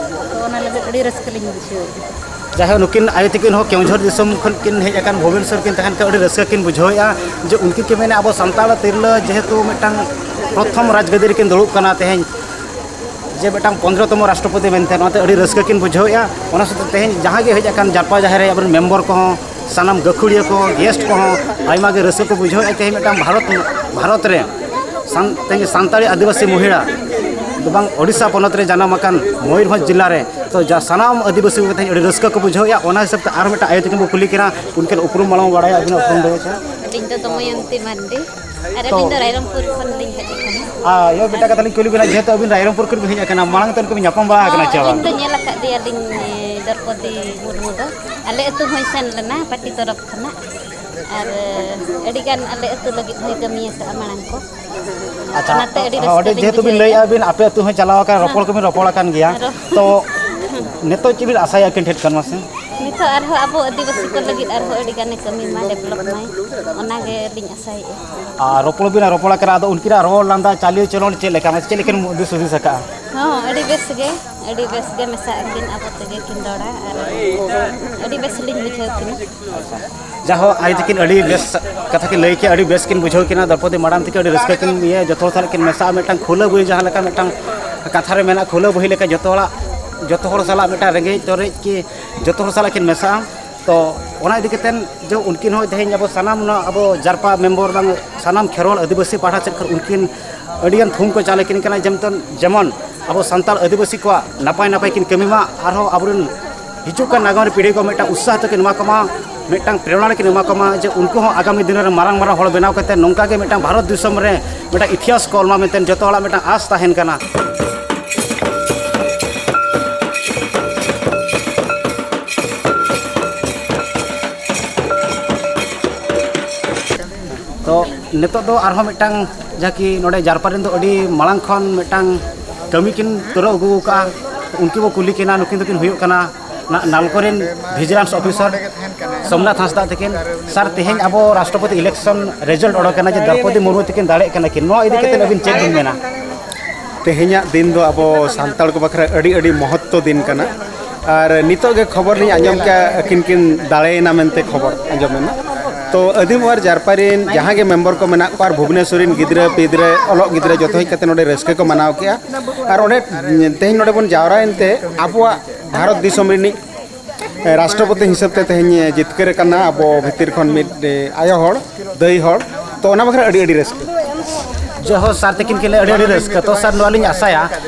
ᱛᱚ ᱚᱱᱟ ᱞᱟᱹᱜᱤᱫ ᱟᱹᱰᱤ ᱨᱟᱹᱥᱠᱟᱹ ᱞᱤᱧ ᱵᱩᱡᱷᱟᱹᱣᱮᱫᱼᱟ᱾ ᱡᱟᱭᱦᱳᱠ, ᱱᱩᱠᱤᱱ ᱟᱭᱳ ᱛᱟᱹᱠᱤᱱ ᱦᱚᱸ ᱠᱮᱣᱚᱱᱡᱷᱚᱨ ᱫᱤᱥᱚᱢ ᱠᱷᱚᱱ ᱠᱤᱱ ᱦᱮᱡ ᱟᱠᱟᱱ, ᱵᱷᱩᱵᱽᱱᱮᱥᱚᱨ ᱠᱤᱱ ᱛᱟᱦᱮᱱ ᱠᱷᱟᱱ ᱟᱹᱰᱤ ᱨᱟᱹᱥᱠᱟᱹ ᱠᱤᱱ ᱵᱩᱡᱷᱟᱹᱣᱮᱫᱼᱟ ᱡᱮ ᱩᱱᱠᱤᱱ ᱠᱤᱱ ᱢᱮᱱᱟ ᱟᱵᱚ ᱥᱟᱱᱛᱟᱲ ᱛᱤᱨᱞᱟᱹ ᱡᱮᱦᱮᱛᱩ ᱢᱤᱫᱴᱟᱝ ᱯᱨᱚᱛᱷᱚᱢ ᱨᱟᱡᱽᱜᱟᱹᱫᱤ ᱨᱮᱠᱤᱱ ᱫᱩᱲᱩᱵ ᱠᱟᱱᱟ ᱛᱮᱦᱮᱧ, ᱡᱮ ᱢᱤᱫᱴᱟᱝ ᱯᱚᱱᱫᱽᱨᱚ ᱛᱚᱢᱚ ᱨᱟᱥᱴᱨᱚᱯᱚᱛᱤ ᱢᱮᱱᱛᱮ, ᱱᱚᱣᱟᱛᱮ ᱟᱹᱰᱤ ᱨᱟᱹᱥᱠᱟᱹ ᱠᱤᱱ ᱵᱩᱡᱷᱟᱹᱣᱮᱫᱼᱟ᱾ ᱚᱱᱟ ᱥᱟᱶᱛᱮ ᱛᱮᱦᱮᱧ ᱡᱟᱦᱟᱸ ᱜᱮ ᱦᱮᱡ ᱟᱠᱟᱱ ᱡᱟᱨᱯᱟ ᱡᱟᱦᱮᱨ ᱨᱮ ᱟᱵᱚᱨᱮᱱ ᱢᱮᱢᱵᱚᱨ ᱠᱚᱦᱚᱸ, ᱥᱟᱱᱟᱢ ᱜᱟᱹᱠᱷᱩᱲᱤᱭᱟᱹ ᱠᱚ, guest ᱠᱚᱦᱚᱸ ᱟᱭᱢᱟ ᱜᱮ ᱨᱟᱹᱥᱠᱟᱹ ᱠᱚ ᱵᱩᱡᱷᱟᱹᱣᱮᱫᱼᱟ᱾ ᱛᱮᱦᱮᱧ ᱢᱤᱫᱴᱟᱝ ᱵᱷᱟᱨᱚᱛ, ᱵᱷᱟᱨᱚᱛ ᱨᱮ ᱥᱟᱱ-, ᱛᱮᱦᱮᱧ ᱥᱟᱱᱛᱟᱲᱤ ᱟᱹᱫᱤᱵᱟᱹᱥᱤ ᱢᱚᱦᱤᱞᱟ ᱫᱚ ᱵᱟᱝ, ᱳᱰᱤᱥᱟ ᱯᱚᱱᱚᱛ ᱨᱮ ᱡᱟᱱᱟᱢ ᱟᱠᱟᱱ ᱢᱚᱭᱩᱨᱵᱷᱚᱸᱡᱽ ᱡᱮᱞᱟ ᱨᱮ, ᱛᱚ ᱡᱟ ᱥᱟᱱᱟᱢ ᱟᱹᱫᱤᱵᱟᱹᱥᱤ ᱠᱚᱜᱮ ᱛᱮᱦᱮᱧ ᱟᱹᱰᱤ ᱨᱟᱹᱥᱠᱟᱹ ᱠᱚ ᱵᱩᱡᱷᱟᱹᱣᱮᱫᱼᱟ᱾ ᱚᱱᱟ ᱦᱤᱥᱟᱹᱵ ᱛᱮ ᱟᱨ ᱢᱤᱫᱴᱟᱝ ᱟᱭᱳ ᱛᱟᱹᱠᱤᱱ ᱵᱚ ᱠᱩᱞᱤ ᱠᱤᱱᱟ, ᱩᱱᱠᱤᱱ ᱩᱯᱨᱩᱢ ᱢᱟᱲᱟᱝ ᱵᱟᱲᱟᱭᱟ, ᱟᱹᱵᱤᱱᱟᱜ ᱩᱯᱨᱩᱢ ᱫᱚ ᱪᱮᱫ? ᱟᱹᱞᱤᱧ ᱫᱚ ᱫᱚᱢᱚᱭᱚᱱᱛᱤ ᱢᱟᱨᱰᱤ᱾ ᱟᱨ ᱛᱚ, ᱟᱹᱞᱤᱧ ᱫᱚ ᱨᱟᱭᱨᱚᱝᱯᱩᱨ ᱠᱷᱚᱱ ᱞᱤᱧ ᱦᱮᱡ ᱟᱠᱟᱱᱟ᱾ ᱟᱨ ᱤᱭᱟᱹ ᱢᱤᱫᱴᱟᱝ ᱠᱟᱛᱷᱟ ᱞᱤᱧ ᱠᱩᱞᱤ ᱵᱮᱱᱟ, ᱡᱮᱦᱮᱛᱩ ᱟᱹᱵᱤᱱ ᱨᱟᱭᱨᱚᱝᱯᱩᱨ ᱠᱷᱚᱱ ᱵᱤᱱ ᱦᱮᱡ ᱟᱠᱟᱱᱟ, ᱢᱟᱲᱟᱝ ᱛᱮ ᱩᱱᱠᱩ ᱵᱤᱱ ᱧᱟᱯᱟᱢ ᱵᱟᱲᱟ ᱟᱠᱟᱱᱟ ᱦᱚᱸ, ᱪᱮ ᱟᱹᱞᱤᱧ ᱵᱟᱝ? ᱫᱚ ᱧᱮᱞ ᱟᱠᱟᱫ ᱫᱮᱭᱟᱞᱤᱧ, ᱮ, ᱫᱨᱚᱯᱚᱫᱤ ᱢᱩᱨᱢᱩ ᱫᱚ᱾ ᱟᱞᱮ ᱟᱹᱛᱩ ᱦᱚᱸᱭ ᱥᱮᱱ ᱞᱮᱱᱟ ᱯᱟᱴᱤ ᱛᱚᱨᱚᱯ ᱠᱷᱚᱱᱟᱜ᱾ ᱟᱨ, ᱮ, ᱟᱹᱰᱤᱜᱟᱱ ᱟᱞᱮ ᱟᱹᱛᱩ ᱞᱟᱹᱜᱤᱫ ᱦᱚᱸᱭ ᱠᱟᱹᱢᱤ ᱟᱠᱟᱫᱼᱟ ᱢᱟᱲᱟᱝ ᱠᱚ᱾ ᱟᱪᱪᱷᱟ, ᱚᱱᱟᱛᱮ ᱟᱹᱰᱤ ᱦᱚᱸ, ᱨᱟᱹᱥᱠᱟᱹ ᱚᱸᱰᱮ ᱞᱤᱧ ᱡᱮᱦᱮᱛᱩ ᱵᱤᱱ ᱵᱩᱡᱷᱟᱹᱣᱮᱫᱼᱟ᱾ ᱞᱟᱹᱭᱮᱫᱼᱟ ᱵᱤᱱ ᱟᱯᱮ ᱟᱹᱛᱩ ᱦᱚᱸᱭ ᱪᱟᱞᱟᱣ ᱟᱠᱟᱱ, ᱨᱚᱯᱚᱲ ᱦᱚᱸ᱾ ᱠᱚᱵᱤᱱ ᱨᱚᱯᱚᱲ ᱟᱠᱟᱱ ᱜᱮᱭᱟ, ᱟᱨᱚ ᱛᱚ ᱱᱤᱛᱚᱜ ᱪᱮᱫ ᱵᱤᱱ ᱟᱥᱟᱭᱮᱫᱼᱟ ᱟᱹᱠᱤᱱ ᱴᱷᱮᱱ ᱠᱷᱚᱱ ᱢᱟᱥᱮ? ᱱᱤᱛᱚᱜ ᱟᱨᱦᱚᱸ ᱟᱵᱚ ᱟᱹᱫᱤᱵᱟᱹᱥᱤ ᱠᱚ ᱞᱟᱹᱜᱤᱫ ᱟᱨᱦᱚᱸ ᱟᱹᱰᱤ ᱜᱟᱱᱮ ᱠᱟᱹᱢᱤ ᱢᱟ, develop ᱢᱟᱭ, ᱚᱱᱟᱜᱮ ᱞᱤᱧ ᱟᱥᱟᱭᱮᱫᱼᱟ᱾ ᱟᱨ ᱨᱚᱯᱚᱲ ᱵᱤᱱ ᱨᱚᱯᱚᱲ ᱟᱠᱟᱱᱟ, ᱟᱫᱚ ᱩᱱᱠᱤᱱᱟᱜ ᱨᱚᱲ ᱞᱟᱸᱫᱟ, ᱪᱟᱞᱤ ᱪᱚᱞᱚᱱ ᱪᱮᱫ ᱞᱮᱠᱟ, ᱢᱟᱱᱮ ᱪᱮᱫ ᱞᱮᱠᱟᱱ ᱫᱤᱥ ᱦᱩᱫᱤᱥ ᱟᱠᱟᱫᱼᱟ? ᱦᱚᱸ, ᱟᱹᱰᱤ ᱵᱮᱥ ᱜᱮ, ᱟᱹᱰᱤ ᱵᱮᱥ ᱜᱮ ᱢᱮᱥᱟᱜ ᱟᱹᱠᱤᱱ, ᱟᱵᱚ ᱛᱮᱜᱮ ᱠᱤᱱ ᱨᱚᱲᱟ ᱟᱨ ᱟᱹᱰᱤ ᱵᱮᱥ ᱞᱤᱧ ᱵᱩᱡᱷᱟᱹᱣ ᱠᱤᱱᱟ᱾ ᱡᱟᱦᱳ, ᱟᱭᱳ ᱛᱟᱹᱠᱤᱱ ᱟᱹᱰᱤ ᱵᱮᱥ ᱠᱟᱛᱷᱟ ᱠᱤᱱ ᱞᱟᱹᱭ ᱠᱮᱜᱼᱟ, ᱟᱹᱰᱤ ᱵᱮᱥ ᱠᱤᱱ ᱵᱩᱡᱷᱟᱹᱣ ᱠᱤᱱᱟ, ᱫᱨᱚᱯᱚᱫᱤ ᱢᱟᱰᱟᱢ ᱛᱟᱹᱠᱤᱱ ᱟᱹᱰᱤ ᱨᱟᱹᱥᱠᱟᱹ ᱠᱤᱱ ᱤᱭᱟᱹ, ᱡᱚᱛᱚ ᱦᱚᱲ ᱥᱟᱞᱟᱜ ᱠᱤᱱ ᱢᱮᱥᱟᱜᱼᱟ, ᱢᱤᱫᱴᱟᱝ ᱠᱷᱩᱞᱟᱹ ᱵᱚᱦᱤ ᱡᱟᱦᱟᱸ ᱞᱮᱠᱟ ᱢᱤᱫᱴᱟᱝ ᱠᱟᱛᱷᱟ ᱨᱮ ᱢᱮᱱᱟᱜᱼᱟ, ᱠᱷᱩᱞᱟᱹ ᱵᱚᱦᱤ ᱞᱮᱠᱟ ᱡᱚᱛᱚ ᱦᱚᱲᱟᱜ, ᱡᱚᱛᱚ ᱦᱚᱲ ᱥᱟᱞᱟᱜ ᱢᱤᱫᱴᱟᱝ ᱨᱮᱸᱜᱮᱡ ᱛᱚᱨᱮᱡ ᱠᱤ ᱡᱚᱛᱚ ᱦᱚᱲ ᱥᱟᱞᱟᱜ ᱠᱤᱱ ᱢᱮᱥᱟᱜᱼᱟ᱾ ᱛᱚ ᱚᱱᱟ ᱤᱫᱤ ᱠᱟᱛᱮᱫ ᱡᱮ ᱩᱱᱠᱤᱱ ᱦᱚᱸ ᱛᱮᱦᱮᱧ ᱟᱵᱚ ᱥᱟᱱᱟᱢ ᱱᱚᱣᱟ ᱟᱵᱚ ᱡᱟᱨᱯᱟ ᱢᱮᱢᱵᱚᱨ ᱵᱟᱝ ᱥᱟᱱᱟᱢ ᱠᱷᱮᱨᱣᱟᱞ ᱟᱹᱫᱤᱵᱟᱹᱥᱤ ᱯᱟᱦᱴᱟ ᱥᱮᱫ ᱠᱷᱚᱱ ᱩᱱᱠᱤᱱ ᱟᱹᱰᱤᱜᱟᱱ ᱛᱷᱩᱢ ᱠᱚ ᱪᱟᱞ ᱟᱹᱠᱤᱱ ᱠᱟᱱᱟ, ᱡᱮᱢᱚᱱ, ᱡᱮᱢᱚᱱ ᱟᱵᱚ ᱥᱟᱱᱛᱟᱲ ᱟᱹᱫᱤᱵᱟᱹᱥᱤ ᱠᱚᱣᱟᱜ ᱱᱟᱯᱟᱭ ᱱᱟᱯᱟᱭ ᱠᱤᱱ ᱠᱟᱹᱢᱤ ᱢᱟ, ᱟᱨᱦᱚᱸ ᱟᱵᱚᱨᱮᱱ ᱦᱤᱡᱩᱜ ᱠᱟᱱ ᱱᱟᱜᱟᱢ ᱨᱮ ᱯᱤᱲᱦᱤ ᱠᱚ ᱢᱤᱫᱴᱟᱝ ᱩᱛᱥᱟᱦᱚ ᱛᱟᱹᱠᱤᱱ ᱮᱢᱟ ᱠᱚᱢᱟ᱾ ᱢᱤᱫᱴᱟᱝ ᱯᱨᱮᱨᱚᱱᱟ ᱠᱤᱱ ᱮᱢᱟ ᱠᱚᱢᱟ, ᱡᱮ ᱩᱱᱠᱩ ᱦᱚᱸ ᱟᱜᱟᱢᱤ ᱫᱤᱱ ᱨᱮ ᱢᱟᱨᱟᱝ ᱢᱟᱨᱟᱝ ᱦᱚᱲ ᱵᱮᱱᱟᱣ ᱠᱟᱛᱮ ᱱᱚᱝᱠᱟ ᱜᱮ ᱢᱤᱫᱴᱟᱝ ᱵᱷᱟᱨᱚᱛ ᱫᱤᱥᱚᱢ ᱨᱮ ᱢᱤᱫᱴᱟᱝ ᱤᱛᱤᱦᱟᱥ ᱠᱚ ᱚᱞ ᱢᱟ ᱢᱮᱱᱛᱮ ᱡᱚᱛᱚ ᱦᱚᱲᱟᱜ ᱢᱤᱫᱴᱟᱝ ᱟᱥ ᱛᱟᱦᱮᱱ ᱠᱟᱱᱟ᱾ ᱛᱚ ᱱᱤᱛᱚᱜ ᱫᱚ ᱟᱨᱦᱚᱸ ᱢᱤᱫᱴᱟᱝ, ᱡᱟᱦᱟᱸ ᱠᱤ ᱱᱚᱰᱮ ᱡᱟᱨᱯᱟᱨᱤᱱ ᱫᱚ ᱟᱹᱰᱤ ᱢᱟᱲᱟᱝ ᱠᱷᱚᱱ ᱢᱤᱫᱴᱟᱝ ᱠᱟᱹᱢᱤ ᱠᱤᱱ ᱛᱩᱨᱟᱹᱣ ᱟᱹᱜᱩ ᱟᱠᱟᱫᱼᱟ, ᱩᱱᱠᱤᱱ ᱵᱚ ᱠᱩᱞᱤ ᱠᱤᱱᱟ᱾ ᱱᱩᱠᱤᱱ ᱫᱚᱠᱤᱱ ᱦᱩᱭᱩᱜ ᱠᱟᱱᱟ ᱱᱟ-, ᱱᱟᱞᱠᱳ ᱨᱮᱱ ᱵᱷᱤᱡᱤᱞᱟᱱᱥ ᱚᱯᱷᱤᱥᱟᱨ ᱥᱳᱢᱱᱟᱛᱷ ᱦᱟᱸᱥᱫᱟ ᱛᱟᱹᱠᱤᱱ᱾ ᱥᱟᱨ, ᱛᱮᱦᱮᱧ ᱟᱵᱚ ᱨᱟᱥᱴᱨᱚᱯᱚᱛᱤ ᱤᱞᱮᱠᱥᱚᱱ ᱨᱮᱡᱟᱞᱴ ᱚᱰᱚᱠ ᱮᱱᱟ ᱡᱮ ᱫᱨᱚᱯᱚᱫᱤ ᱢᱩᱨᱢᱩ ᱛᱟᱹᱠᱤᱱ ᱫᱟᱲᱮᱜ ᱠᱟᱱᱟ ᱠᱤᱱ, ᱱᱚᱣᱟ ᱤᱫᱤ ᱠᱟᱛᱮ ᱟᱹᱵᱤᱱ ᱪᱮᱫ ᱵᱤᱱ ᱢᱮᱱᱟ? ᱛᱮᱦᱮᱧᱟᱜ ᱫᱤᱱ ᱫᱚ ᱟᱵᱚ ᱥᱟᱱᱛᱟᱲ ᱠᱚ ᱵᱟᱠᱷᱨᱟ ᱟᱹᱰᱤ, ᱟᱹᱰᱤ ᱢᱚᱦᱚᱛᱛᱚ ᱫᱤᱱ ᱠᱟᱱᱟ᱾ ᱟᱨ ᱱᱤᱛᱚᱜ ᱜᱮ ᱠᱷᱚᱵᱚᱨ ᱞᱤᱧ ᱟᱸᱡᱚᱢ ᱠᱮᱜᱼᱟ, ᱟᱹᱠᱤᱱ ᱠᱤᱱ ᱫᱟᱲᱮᱭᱮᱱᱟ ᱢᱮᱱᱛᱮ ᱠᱷᱚᱵᱚᱨ ᱟᱸᱡᱚᱢ ᱮᱱᱟ᱾ ᱛᱚ ᱟᱹᱫᱤᱢ ᱟᱨ ᱡᱟᱨᱯᱟᱨᱤᱱ ᱡᱟᱦᱟᱸ ᱜᱮ ᱢᱮᱢᱵᱚᱨ ᱠᱚ ᱢᱮᱱᱟᱜ ᱠᱚᱣᱟ, ᱟᱨ ᱵᱷᱩᱵᱽᱱᱮᱥᱚᱨ ᱨᱮᱱ ᱜᱤᱫᱽᱨᱟᱹ ᱯᱤᱫᱽᱨᱟᱹ, ᱚᱞᱚᱜ ᱜᱤᱫᱽᱨᱟᱹ ᱡᱚᱛᱚ ᱦᱮᱡ ᱠᱟᱛᱮ ᱱᱚᱰᱮ ᱨᱟᱹᱥᱠᱟᱹ ᱠᱚ ᱢᱟᱱᱟᱣ ᱠᱮᱜᱼᱟ᱾ ᱟᱨ ᱚᱸᱰᱮ ᱛᱮᱦᱮᱧ ᱱᱚᱰᱮ ᱵᱚᱱ ᱡᱟᱣᱨᱟᱭᱮᱱ ᱛᱮ ᱟᱵᱚᱣᱟᱜ ᱵᱷᱟᱨᱚᱛ ᱫᱤᱥᱚᱢ ᱨᱤᱱᱤᱡ ᱨᱟᱥᱴᱨᱚᱯᱚᱛᱤ ᱦᱤᱥᱟᱹᱵ ᱛᱮ ᱛᱮᱦᱮᱧ ᱡᱤᱛᱠᱟᱹᱨ ᱟᱠᱟᱱᱟ ᱟᱵᱚ ᱵᱷᱤᱛᱤᱨ ᱠᱷᱚᱱ ᱢᱤᱫ, ᱮ, ᱟᱭᱳ ᱦᱚᱲ, ᱫᱟᱹᱭ ᱦᱚᱲ᱾ ᱛᱚ ᱚᱱᱟ ᱵᱟᱠᱷᱨᱟ ᱟᱹᱰᱤ, ᱟᱹᱰᱤ ᱨᱟᱹᱥᱠᱟᱹ᱾ ᱡᱚᱦᱚ ᱥᱟᱨ ᱛᱟᱹᱠᱤᱱ ᱠᱤᱱ ᱞᱟᱹᱭ ᱟᱹᱰᱤ, ᱟᱹᱰᱤ ᱨᱟᱹᱥᱠᱟᱹ᱾ ᱛᱚ ᱥᱟᱨ, ᱱᱚᱣᱟ ᱞᱤᱧ ᱟᱥᱟᱭᱟ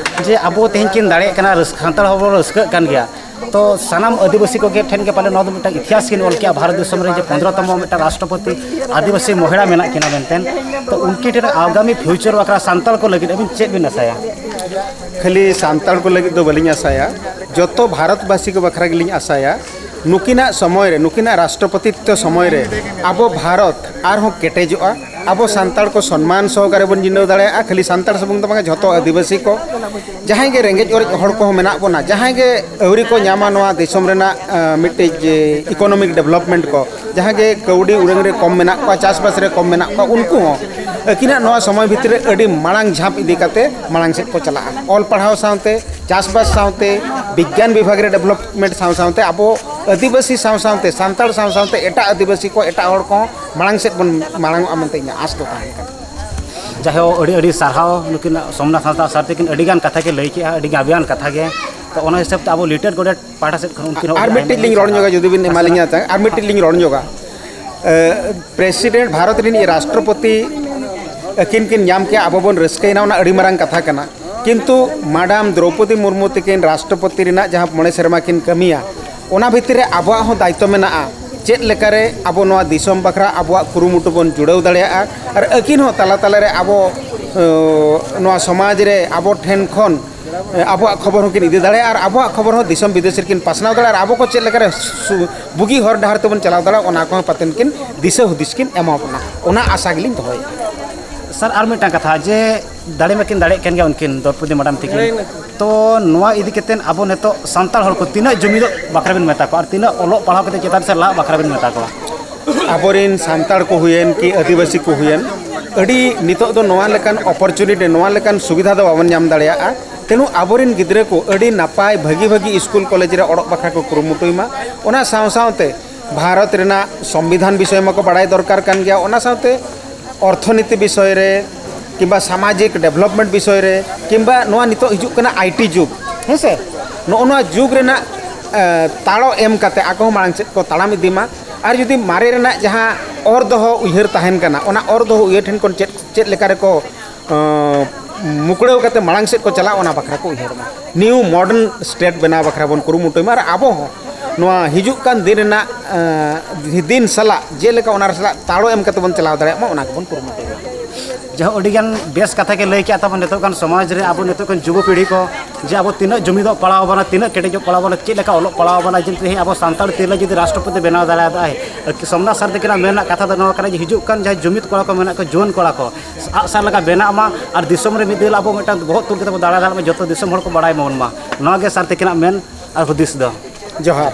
ᱡᱮ ᱟᱵᱚ ᱛᱮᱦᱮᱧ ᱠᱤᱱ ᱫᱟᱲᱮᱭᱟᱜ ᱠᱟᱱᱟ, ᱨᱟᱹᱥᱠᱟᱹ, ᱥᱟᱱᱛᱟᱲ ᱦᱚᱲ ᱵᱚᱱ ᱨᱟᱹᱥᱠᱟᱹᱜ ᱠᱟᱱ ᱜᱮᱭᱟ᱾ ᱛᱚ ᱥᱟᱱᱟᱢ ᱟᱹᱫᱤᱵᱟᱹᱥᱤ ᱠᱚᱜᱮ ᱴᱷᱮᱱ ᱜᱮ ᱯᱟᱞᱮ ᱱᱚᱣᱟ ᱫᱚ ᱢᱤᱫᱴᱟᱝ ᱤᱛᱤᱦᱟᱥ ᱠᱤᱱ ᱚᱞ ᱠᱮᱜᱼᱟ, ᱵᱷᱟᱨᱚᱛ ᱫᱤᱥᱚᱢ ᱨᱮ ᱡᱮ ᱯᱚᱱᱫᱽᱨᱚ ᱛᱚᱢᱚ ᱢᱤᱫᱴᱟᱝ ᱨᱟᱥᱴᱨᱚᱯᱚᱛᱤ ᱟᱹᱫᱤᱵᱟᱹᱥᱤ ᱢᱚᱦᱤᱞᱟ ᱢᱮᱱᱟᱜ ᱠᱤᱱᱟ ᱢᱮᱱᱛᱮ᱾ ᱛᱚ ᱩᱱᱠᱤᱱ ᱴᱷᱮᱱ ᱟᱜᱟᱢᱤ ᱯᱷᱤᱭᱩᱪᱟᱨ ᱵᱟᱠᱷᱨᱟ ᱥᱟᱱᱛᱟᱲ ᱠᱚ ᱞᱟᱹᱜᱤᱫ ᱟᱹᱵᱤᱱ ᱪᱮᱫ ᱵᱤᱱ ᱟᱥᱟᱭᱟ? ᱠᱷᱟᱹᱞᱤ ᱥᱟᱱᱛᱟᱲ ᱠᱚ ᱞᱟᱹᱜᱤᱫ ᱫᱚ ᱵᱟᱹᱞᱤᱧ ᱟᱥᱟᱭᱟ, ᱡᱚᱛᱚ ᱵᱷᱟᱨᱚᱛᱵᱟᱥᱤ ᱠᱚ ᱵᱟᱠᱷᱨᱟ ᱜᱮᱞᱤᱧ ᱟᱥᱟᱭᱟ᱾ ᱱᱩᱠᱤᱱᱟᱜ ᱥᱚᱢᱚᱭ ᱨᱮ, ᱱᱩᱠᱤᱱᱟᱜ ᱨᱟᱥᱴᱨᱚᱯᱚᱛᱤᱛᱛᱚ ᱥᱚᱢᱚᱭ ᱨᱮ ᱟᱵᱚ ᱵᱷᱟᱨᱚᱛ ᱟᱨᱦᱚᱸ ᱠᱮᱴᱮᱡᱚᱜᱼᱟ᱾ ᱟᱵᱚ ᱥᱟᱱᱛᱟᱲ ᱠᱚ ᱥᱚᱱᱢᱟᱱ ᱥᱚᱦᱚᱠᱟᱨᱮ ᱵᱚᱱ ᱡᱤᱱᱟᱹᱣ ᱫᱟᱲᱮᱭᱟᱜᱼᱟ᱾ ᱠᱷᱟᱹᱞᱤ ᱥᱟᱱᱛᱟᱲ ᱥᱩᱢᱩᱝ ᱫᱚ ᱵᱟᱝᱟ, ᱡᱷᱚᱛᱚ ᱟᱹᱫᱤᱵᱟᱹᱥᱤ ᱠᱚ, ᱡᱟᱦᱟᱸᱭ ᱜᱮ ᱨᱮᱸᱜᱮᱡ ᱚᱨᱮᱡ ᱦᱚᱲ ᱠᱚᱦᱚᱸ ᱢᱮᱱᱟᱜ ᱵᱚᱱᱟ, ᱡᱟᱦᱟᱸᱭ ᱜᱮ ᱟᱹᱣᱨᱤ ᱠᱚ ᱧᱟᱢᱟ ᱱᱚᱣᱟ ᱫᱤᱥᱚᱢ ᱨᱮᱱᱟᱜ, ᱟᱸ, ᱢᱤᱫᱴᱤᱡ, ᱮ, ᱤᱠᱳᱱᱚᱢᱤᱠ ᱰᱮᱵᱷᱞᱚᱯᱢᱮᱱᱴ ᱠᱚ, ᱡᱟᱦᱟᱸ ᱜᱮ ᱠᱟᱹᱣᱰᱤ ᱩᱰᱟᱹᱝ ᱨᱮ ᱠᱚᱢ ᱢᱮᱱᱟᱜ ᱠᱚᱣᱟ, ᱪᱟᱥᱵᱟᱥ ᱨᱮ ᱠᱚᱢ ᱢᱮᱱᱟᱜ ᱠᱚᱣᱟ, ᱩᱱᱠᱩ ᱦᱚᱸ ᱟᱹᱠᱤᱱᱟᱜ ᱱᱚᱣᱟ ᱥᱚᱢᱚᱭ ᱵᱷᱤᱛᱤᱨ ᱨᱮ ᱟᱹᱰᱤ ᱢᱟᱲᱟᱝ ᱡᱷᱟᱸᱯ ᱤᱫᱤ ᱠᱟᱛᱮ ᱢᱟᱲᱟᱝ ᱥᱮᱫ ᱠᱚ ᱪᱟᱞᱟᱜᱼᱟ᱾ ᱚᱞ ᱯᱟᱲᱦᱟᱣ ᱥᱟᱶᱛᱮ, ᱪᱟᱥᱵᱟᱥ ᱥᱟᱶᱛᱮ, ᱵᱤᱜᱽᱜᱟᱱ ᱵᱤᱵᱷᱟᱜᱽ ᱨᱮ ᱰᱮᱵᱷᱞᱚᱯᱢᱮᱱᱴ ᱥᱟᱶ ᱥᱟᱶᱛᱮ ᱟᱵᱚ ᱟᱹᱫᱤᱵᱟᱹᱥᱤ ᱥᱟᱶ ᱥᱟᱶᱛᱮ, ᱥᱟᱱᱛᱟᱲ ᱥᱟᱶ ᱥᱟᱶᱛᱮ ᱮᱴᱟᱜ ᱟᱹᱫᱤᱵᱟᱹᱥᱤ ᱠᱚ, ᱮᱴᱟᱜ ᱦᱚᱲ ᱠᱚᱦᱚᱸ ᱢᱟᱲᱟᱝ ᱥᱮᱫ ᱵᱚᱱ ᱢᱟᱲᱟᱝ ᱚᱜᱼᱟ ᱢᱮᱱᱛᱮ ᱤᱧᱟᱹᱜ ᱟᱸᱥ ᱫᱚ ᱛᱟᱦᱮᱸ ᱠᱟᱱᱟ᱾ ᱡᱟᱭᱦᱳᱠ, ᱟᱹᱰᱤ ᱟᱹᱰᱤ ᱥᱟᱨᱦᱟᱣ ᱱᱩᱠᱤᱱ ᱥᱳᱢᱱᱟᱛᱷ ᱦᱟᱸᱥᱫᱟ ᱥᱟᱨ ᱛᱟᱹᱠᱤᱱ ᱟᱹᱰᱤ ᱜᱟᱱ ᱠᱟᱛᱷᱟ ᱠᱤᱱ ᱞᱟᱹᱭ ᱠᱮᱜᱼᱟ, ᱟᱹᱰᱤ ᱜᱟᱵᱮᱭᱟᱱ ᱠᱟᱛᱷᱟ ᱜᱮ᱾ ᱛᱚ ᱚᱱᱟ ᱦᱤᱥᱟᱹᱵ ᱛᱮ ᱟᱵᱚ ᱞᱤᱴᱟᱹᱨ ᱜᱚᱰᱮᱛ ᱯᱟᱦᱴᱟ ᱥᱮᱫ ᱠᱷᱚᱱ ᱩᱱᱠᱤᱱ ᱦᱚᱸ ᱟᱨ ᱟᱹᱰᱤ ᱢᱤᱫᱴᱤᱡ ᱟᱭᱢᱟ ᱞᱤᱧ ᱨᱚᱲ ᱧᱚᱜᱟ, ᱡᱩᱫᱤ ᱵᱤᱱ ᱮᱢᱟ ᱞᱤᱧᱟ ᱛᱟᱦᱮᱸ, ᱟᱨ ᱢᱤᱫᱴᱤᱡ ᱞᱤᱧ ᱨᱚᱲ ᱧᱚᱜᱟ᱾ ᱮ, ᱯᱨᱮᱥᱤᱰᱮᱱᱴ, ᱵᱷᱟᱨᱚᱛ ᱨᱤᱱᱤᱡ ᱨᱟᱥᱴᱨᱚᱯᱚᱛᱤ ᱟᱹᱠᱤᱱ ᱠᱤᱱ ᱧᱟᱢ ᱠᱮᱜᱼᱟ, ᱟᱵᱚ ᱵᱚᱱ ᱨᱟᱹᱥᱠᱟᱹᱭᱮᱱᱟ, ᱚᱱᱟ ᱟᱹᱰᱤ ᱢᱟᱨᱟᱝ ᱠᱟᱛᱷᱟ ᱠᱟᱱᱟ᱾ ᱠᱤᱱᱛᱩ ᱢᱟᱰᱟᱢ ᱫᱨᱚᱣᱯᱚᱫᱤ ᱢᱩᱨᱢᱩ ᱛᱟᱹᱠᱤᱱ ᱨᱟᱥᱴᱨᱚᱯᱚᱛᱤ ᱨᱮᱱᱟᱜ ᱡᱟᱦᱟᱸ ᱢᱚᱬᱮ ᱥᱮᱨᱢᱟ ᱠᱤᱱ ᱠᱟᱹᱢᱤᱭᱟ, ᱚᱱᱟ ᱵᱷᱤᱛᱤᱨ ᱨᱮ ᱟᱵᱚᱣᱟᱜ ᱦᱚᱸ ᱫᱟᱭᱤᱛᱛᱚ ᱢᱮᱱᱟᱜᱼᱟ᱾ ᱪᱮᱫ ᱞᱮᱠᱟᱨᱮ ᱟᱵᱚ ᱱᱚᱣᱟ ᱫᱤᱥᱚᱢ ᱵᱟᱠᱷᱨᱟ ᱟᱵᱚᱣᱟᱜ ᱠᱩᱨᱩᱢᱩᱴᱩ ᱵᱚᱱ ᱡᱩᱲᱟᱹᱣ ᱫᱟᱲᱮᱭᱟᱜᱼᱟ᱾ ᱟᱨ ᱟᱹᱠᱤᱱ ᱦᱚᱸ ᱛᱟᱞᱟ ᱛᱟᱞᱟᱨᱮ ᱟᱵᱚ ᱱᱚᱣᱟ ᱥᱚᱢᱟᱡᱽ ᱨᱮ ᱟᱵᱚ ᱴᱷᱮᱱ ᱠᱷᱚᱱ ᱟᱵᱚᱣᱟᱜ ᱠᱷᱚᱵᱚᱨ ᱦᱚᱸᱠᱤᱱ ᱤᱫᱤ ᱫᱟᱲᱮᱭᱟᱜᱼᱟ ᱟᱨ ᱟᱵᱚᱣᱟᱜ ᱠᱷᱚᱵᱚᱨ ᱦᱚᱸ ᱫᱤᱥᱚᱢ ᱵᱤᱫᱮᱥ ᱨᱮᱠᱤᱱ ᱯᱟᱥᱱᱟᱣ ᱫᱟᱲᱮᱭᱟᱜᱼᱟ ᱟᱨ ᱟᱵᱚ ᱠᱚ ᱪᱮᱫ ᱞᱮᱠᱟᱨᱮ ᱵᱩᱜᱤ ᱦᱚᱨ ᱰᱟᱦᱟᱨ ᱛᱮᱵᱚᱱ ᱪᱟᱞᱟᱣ ᱫᱟᱲᱮᱭᱟᱜᱼᱟ, ᱚᱱᱟ ᱠᱚᱦᱚᱸ ᱯᱟᱛᱮᱱ ᱠᱤᱱ ᱫᱤᱥᱟᱹ ᱦᱩᱫᱤᱥ ᱠᱤᱱ ᱮᱢᱟ ᱵᱚᱱᱟ, ᱚᱱᱟ ᱟᱥᱟ ᱜᱮᱞᱤᱧ ᱫᱚᱦᱚᱭᱮᱫᱼᱟ᱾ ᱥᱟᱨ, ᱟᱨ ᱢᱤᱫᱴᱟᱝ ᱠᱟᱛᱷᱟ, ᱡᱮ ᱫᱟᱲᱮ ᱢᱟᱠᱤᱱ ᱫᱟᱲᱮᱭᱟᱜ ᱠᱟᱱ ᱜᱮᱭᱟ ᱩᱱᱠᱤᱱ ᱫᱨᱚᱯᱚᱫᱤ ᱢᱮᱰᱟᱢ ᱛᱤᱠᱤᱱ, ᱛᱚ ᱱᱚᱣᱟ ᱤᱫᱤ ᱠᱟᱛᱮ ᱟᱵᱚ ᱱᱤᱛᱚᱜ ᱥᱟᱱᱛᱟᱲ ᱦᱚᱲ ᱠᱚ ᱛᱤᱱᱟᱹᱜ ᱡᱩᱢᱤᱫᱚᱜ ᱵᱟᱠᱷᱨᱟ ᱵᱤᱱ ᱢᱮᱛᱟ ᱠᱚᱣᱟ ᱟᱨ ᱛᱤᱱᱟᱹᱜ ᱚᱞᱚᱜ ᱯᱟᱲᱦᱟᱣ ᱠᱟᱛᱮ ᱪᱮᱛᱟᱱ ᱥᱮᱫ ᱞᱟᱦᱟᱜ ᱵᱟᱠᱷᱨᱟ ᱵᱤᱱ ᱢᱮᱛᱟ ᱠᱚᱣᱟ? ᱟᱵᱚᱨᱮᱱ ᱥᱟᱱᱛᱟᱲ ᱠᱚ ᱦᱩᱭᱮᱱ ᱠᱤ ᱟᱹᱫᱤᱵᱟᱹᱥᱤ ᱠᱚ ᱦᱩᱭᱮᱱ, ᱟᱹᱰᱤ ᱱᱤᱛᱚᱜ ᱫᱚ ᱱᱚᱣᱟ ᱞᱮᱠᱟᱱ ᱚᱯᱚᱨᱪᱩᱱᱤᱴᱤ, ᱱᱚᱣᱟ ᱞᱮᱠᱟᱱ ᱥᱩᱵᱤᱫᱷᱟ ᱫᱚ ᱵᱟᱵᱚᱱ ᱧᱟᱢ ᱫᱟᱲᱮᱭᱟᱜᱼᱟ᱾ ᱛᱮᱱᱩ ᱟᱵᱚᱨᱮᱱ ᱜᱤᱫᱽᱨᱟᱹ ᱠᱚ ᱟᱹᱰᱤ ᱱᱟᱯᱟᱭ ᱵᱷᱟᱹᱜᱤ ᱵᱷᱟᱹᱜᱤ ᱥᱠᱩᱞ ᱠᱚᱞᱮᱡᱽ ᱨᱮ ᱚᱞᱚᱜ ᱵᱟᱠᱷᱨᱟ ᱠᱚ ᱠᱩᱨᱩᱢᱩᱴᱩᱭ ᱢᱟ᱾ ᱚᱱᱟ ᱥᱟᱶ ᱥᱟᱶᱛᱮ ᱵᱷᱟᱨᱚᱛ ᱨᱮᱱᱟᱜ ᱥᱚᱝᱵᱤᱫᱷᱟᱱ ᱵᱤᱥᱚᱭ ᱢᱟᱠᱚ ᱵᱟᱲᱟᱭ ᱫᱚᱨᱠᱟᱨ ᱠᱟᱱ ᱜᱮᱭᱟ, ᱚᱱᱟ ᱥᱟᱶᱛᱮ ᱚᱨᱛᱷᱚᱱᱤᱛᱤ ᱵᱤᱥᱚᱭ ᱨᱮ ᱠᱤᱝᱵᱟ ᱥᱟᱢᱟᱡᱤᱠ ᱰᱮᱵᱷᱞᱚᱯᱢᱮᱱᱴ ᱵᱤᱥᱚᱭ ᱨᱮ ᱠᱤᱝᱵᱟ ᱱᱚᱣᱟ ᱱᱤᱛᱚᱜ ᱦᱤᱡᱩᱜ ᱠᱟᱱᱟ ᱟᱭᱴᱤ ᱡᱩᱜᱽ, ᱦᱮᱸ ᱥᱮ, ᱱᱚᱜᱼᱚ ᱱᱚᱣᱟ ᱡᱩᱜᱽ ᱨᱮᱱᱟᱜ ᱮ, ᱛᱟᱲᱚ ᱮᱢ ᱠᱟᱛᱮ ᱟᱠᱚ ᱦᱚᱸ ᱢᱟᱲᱟᱝ ᱥᱮᱫ ᱠᱚ ᱛᱟᱲᱟᱢ ᱤᱫᱤ ᱢᱟ᱾ ᱟᱨ ᱡᱩᱫᱤ ᱢᱟᱨᱮ ᱨᱮᱱᱟᱜ ᱡᱟᱦᱟᱸ ᱚᱨ ᱫᱚᱦᱚ ᱩᱭᱦᱟᱹᱨ ᱛᱟᱦᱮᱱ ᱠᱟᱱᱟ, ᱚᱱᱟ ᱚᱨ ᱫᱚᱦᱚ ᱩᱭᱦᱟᱹᱨ ᱴᱷᱮᱱ ᱠᱷᱚᱱ ᱪᱮᱫ ᱪᱮᱫ ᱞᱮᱠᱟ ᱨᱮᱠᱚ ᱮᱸ, ᱢᱩᱠᱲᱟᱹᱣ ᱠᱟᱛᱮ ᱢᱟᱲᱟᱝ ᱥᱮᱫ ᱠᱚ ᱪᱟᱞᱟᱜ, ᱚᱱᱟ ᱵᱟᱠᱷᱨᱟ ᱠᱚ ᱩᱭᱦᱟᱹᱨ ᱢᱟ᱾ ᱱᱤᱭᱩ ᱢᱚᱰᱟᱨᱱ ᱥᱴᱮᱴ ᱵᱮᱱᱟᱣ ᱵᱟᱠᱷᱨᱟ ᱵᱚᱱ ᱠᱩᱨᱩᱢᱩᱴᱩᱭ ᱢᱟ ᱟᱨ ᱟᱵᱚ ᱦᱚᱸ ᱱᱚᱣᱟ ᱦᱤᱡᱩᱜ ᱠᱟᱱ ᱫᱤᱱ ᱨᱮᱱᱟᱜ ᱮᱸ, ᱫᱤᱱ ᱥᱟᱞᱟᱜ ᱡᱮᱞᱮᱠᱟ ᱚᱱᱟ ᱥᱟᱞᱟᱜ ᱛᱟᱲᱚ ᱮᱢ ᱠᱟᱛᱮ ᱵᱚᱱ ᱪᱟᱞᱟᱣ ᱫᱟᱲᱮᱭᱟᱜ ᱢᱟ, ᱚᱱᱟ ᱜᱮᱵᱚᱱ ᱠᱩᱨᱩᱢᱩᱴᱩᱭ ᱢᱟ᱾ ᱡᱟᱦᱟᱸ ᱟᱹᱰᱤᱜᱟᱱ ᱵᱮᱥ ᱠᱟᱛᱷᱟ ᱜᱮ ᱞᱟᱹᱭ ᱠᱮᱫ ᱛᱟᱵᱚᱱ ᱱᱤᱛᱚᱜ ᱜᱟᱱ ᱥᱚᱢᱟᱡᱽ ᱨᱮ ᱟᱵᱚ ᱱᱤᱛᱚᱜ ᱜᱟᱱ ᱡᱩᱵᱚ ᱯᱤᱲᱦᱤ ᱠᱚ, ᱡᱮ ᱟᱵᱚ ᱛᱤᱱᱟᱹᱜ ᱡᱩᱢᱤᱫᱚᱜ ᱯᱟᱲᱟᱣ ᱟᱵᱚᱱᱟ, ᱛᱤᱱᱟᱹᱜ ᱠᱮᱴᱮᱡᱚᱜ ᱯᱟᱲᱟᱣ ᱟᱵᱚᱱᱟ, ᱡᱮ ᱛᱮᱦᱮᱧ ᱟᱵᱚ ᱥᱟᱱᱛᱟᱲ ᱛᱤᱨᱞᱟᱹ ᱡᱩᱫᱤ ᱨᱟᱥᱴᱨᱚᱯᱚᱛᱤ ᱵᱮᱱᱟᱣ ᱫᱟᱲᱮᱭᱟᱫᱟᱭ᱾ ᱥᱳᱢᱱᱟᱛᱷ ᱥᱟᱨ ᱛᱟᱹᱠᱤᱱᱟᱜ ᱢᱮᱱ ᱨᱮᱱᱟᱜ ᱠᱟᱛᱷᱟ ᱫᱚ ᱱᱚᱣᱟ ᱠᱟᱱᱟ ᱡᱮ ᱦᱤᱡᱩᱜ ᱠᱟᱱ ᱡᱟᱦᱟᱸᱭ ᱡᱩᱢᱤᱫ ᱠᱚᱲᱟ ᱠᱚ ᱢᱮᱱᱟᱜ ᱠᱚᱣᱟ, ᱡᱩᱣᱟᱹᱱ ᱠᱚᱲᱟ ᱠᱚ, ᱟᱜᱼᱥᱟᱨ ᱞᱮᱠᱟ ᱵᱮᱱᱟᱜ ᱢᱟ ᱟᱨ ᱫᱤᱥᱚᱢ ᱨᱮ ᱢᱤᱫ ᱫᱤᱱ ᱦᱤᱞᱳᱜ ᱟᱵᱚ ᱢᱤᱫᱴᱟᱝ ᱵᱚᱦᱚᱜ ᱛᱩᱞ ᱠᱟᱛᱮ ᱵᱚ ᱫᱟᱬᱟ ᱫᱟᱲᱮᱭᱟᱜ ᱢᱟ, ᱡᱚᱛᱚ ᱫᱤᱥᱚᱢ ᱦᱚᱲ ᱠᱚ ᱵᱟᱲᱟᱭ ᱢᱟᱵᱚᱱ ᱢᱟ᱾ ᱱᱚᱣᱟ ᱜᱮ ᱥᱟᱨ ᱛᱟᱹᱠᱤᱱᱟᱜ ᱢᱮᱱ ᱟᱨ ᱦᱩᱫᱤᱥ ᱫᱚ᱾ ᱡᱚᱦᱟᱨ᱾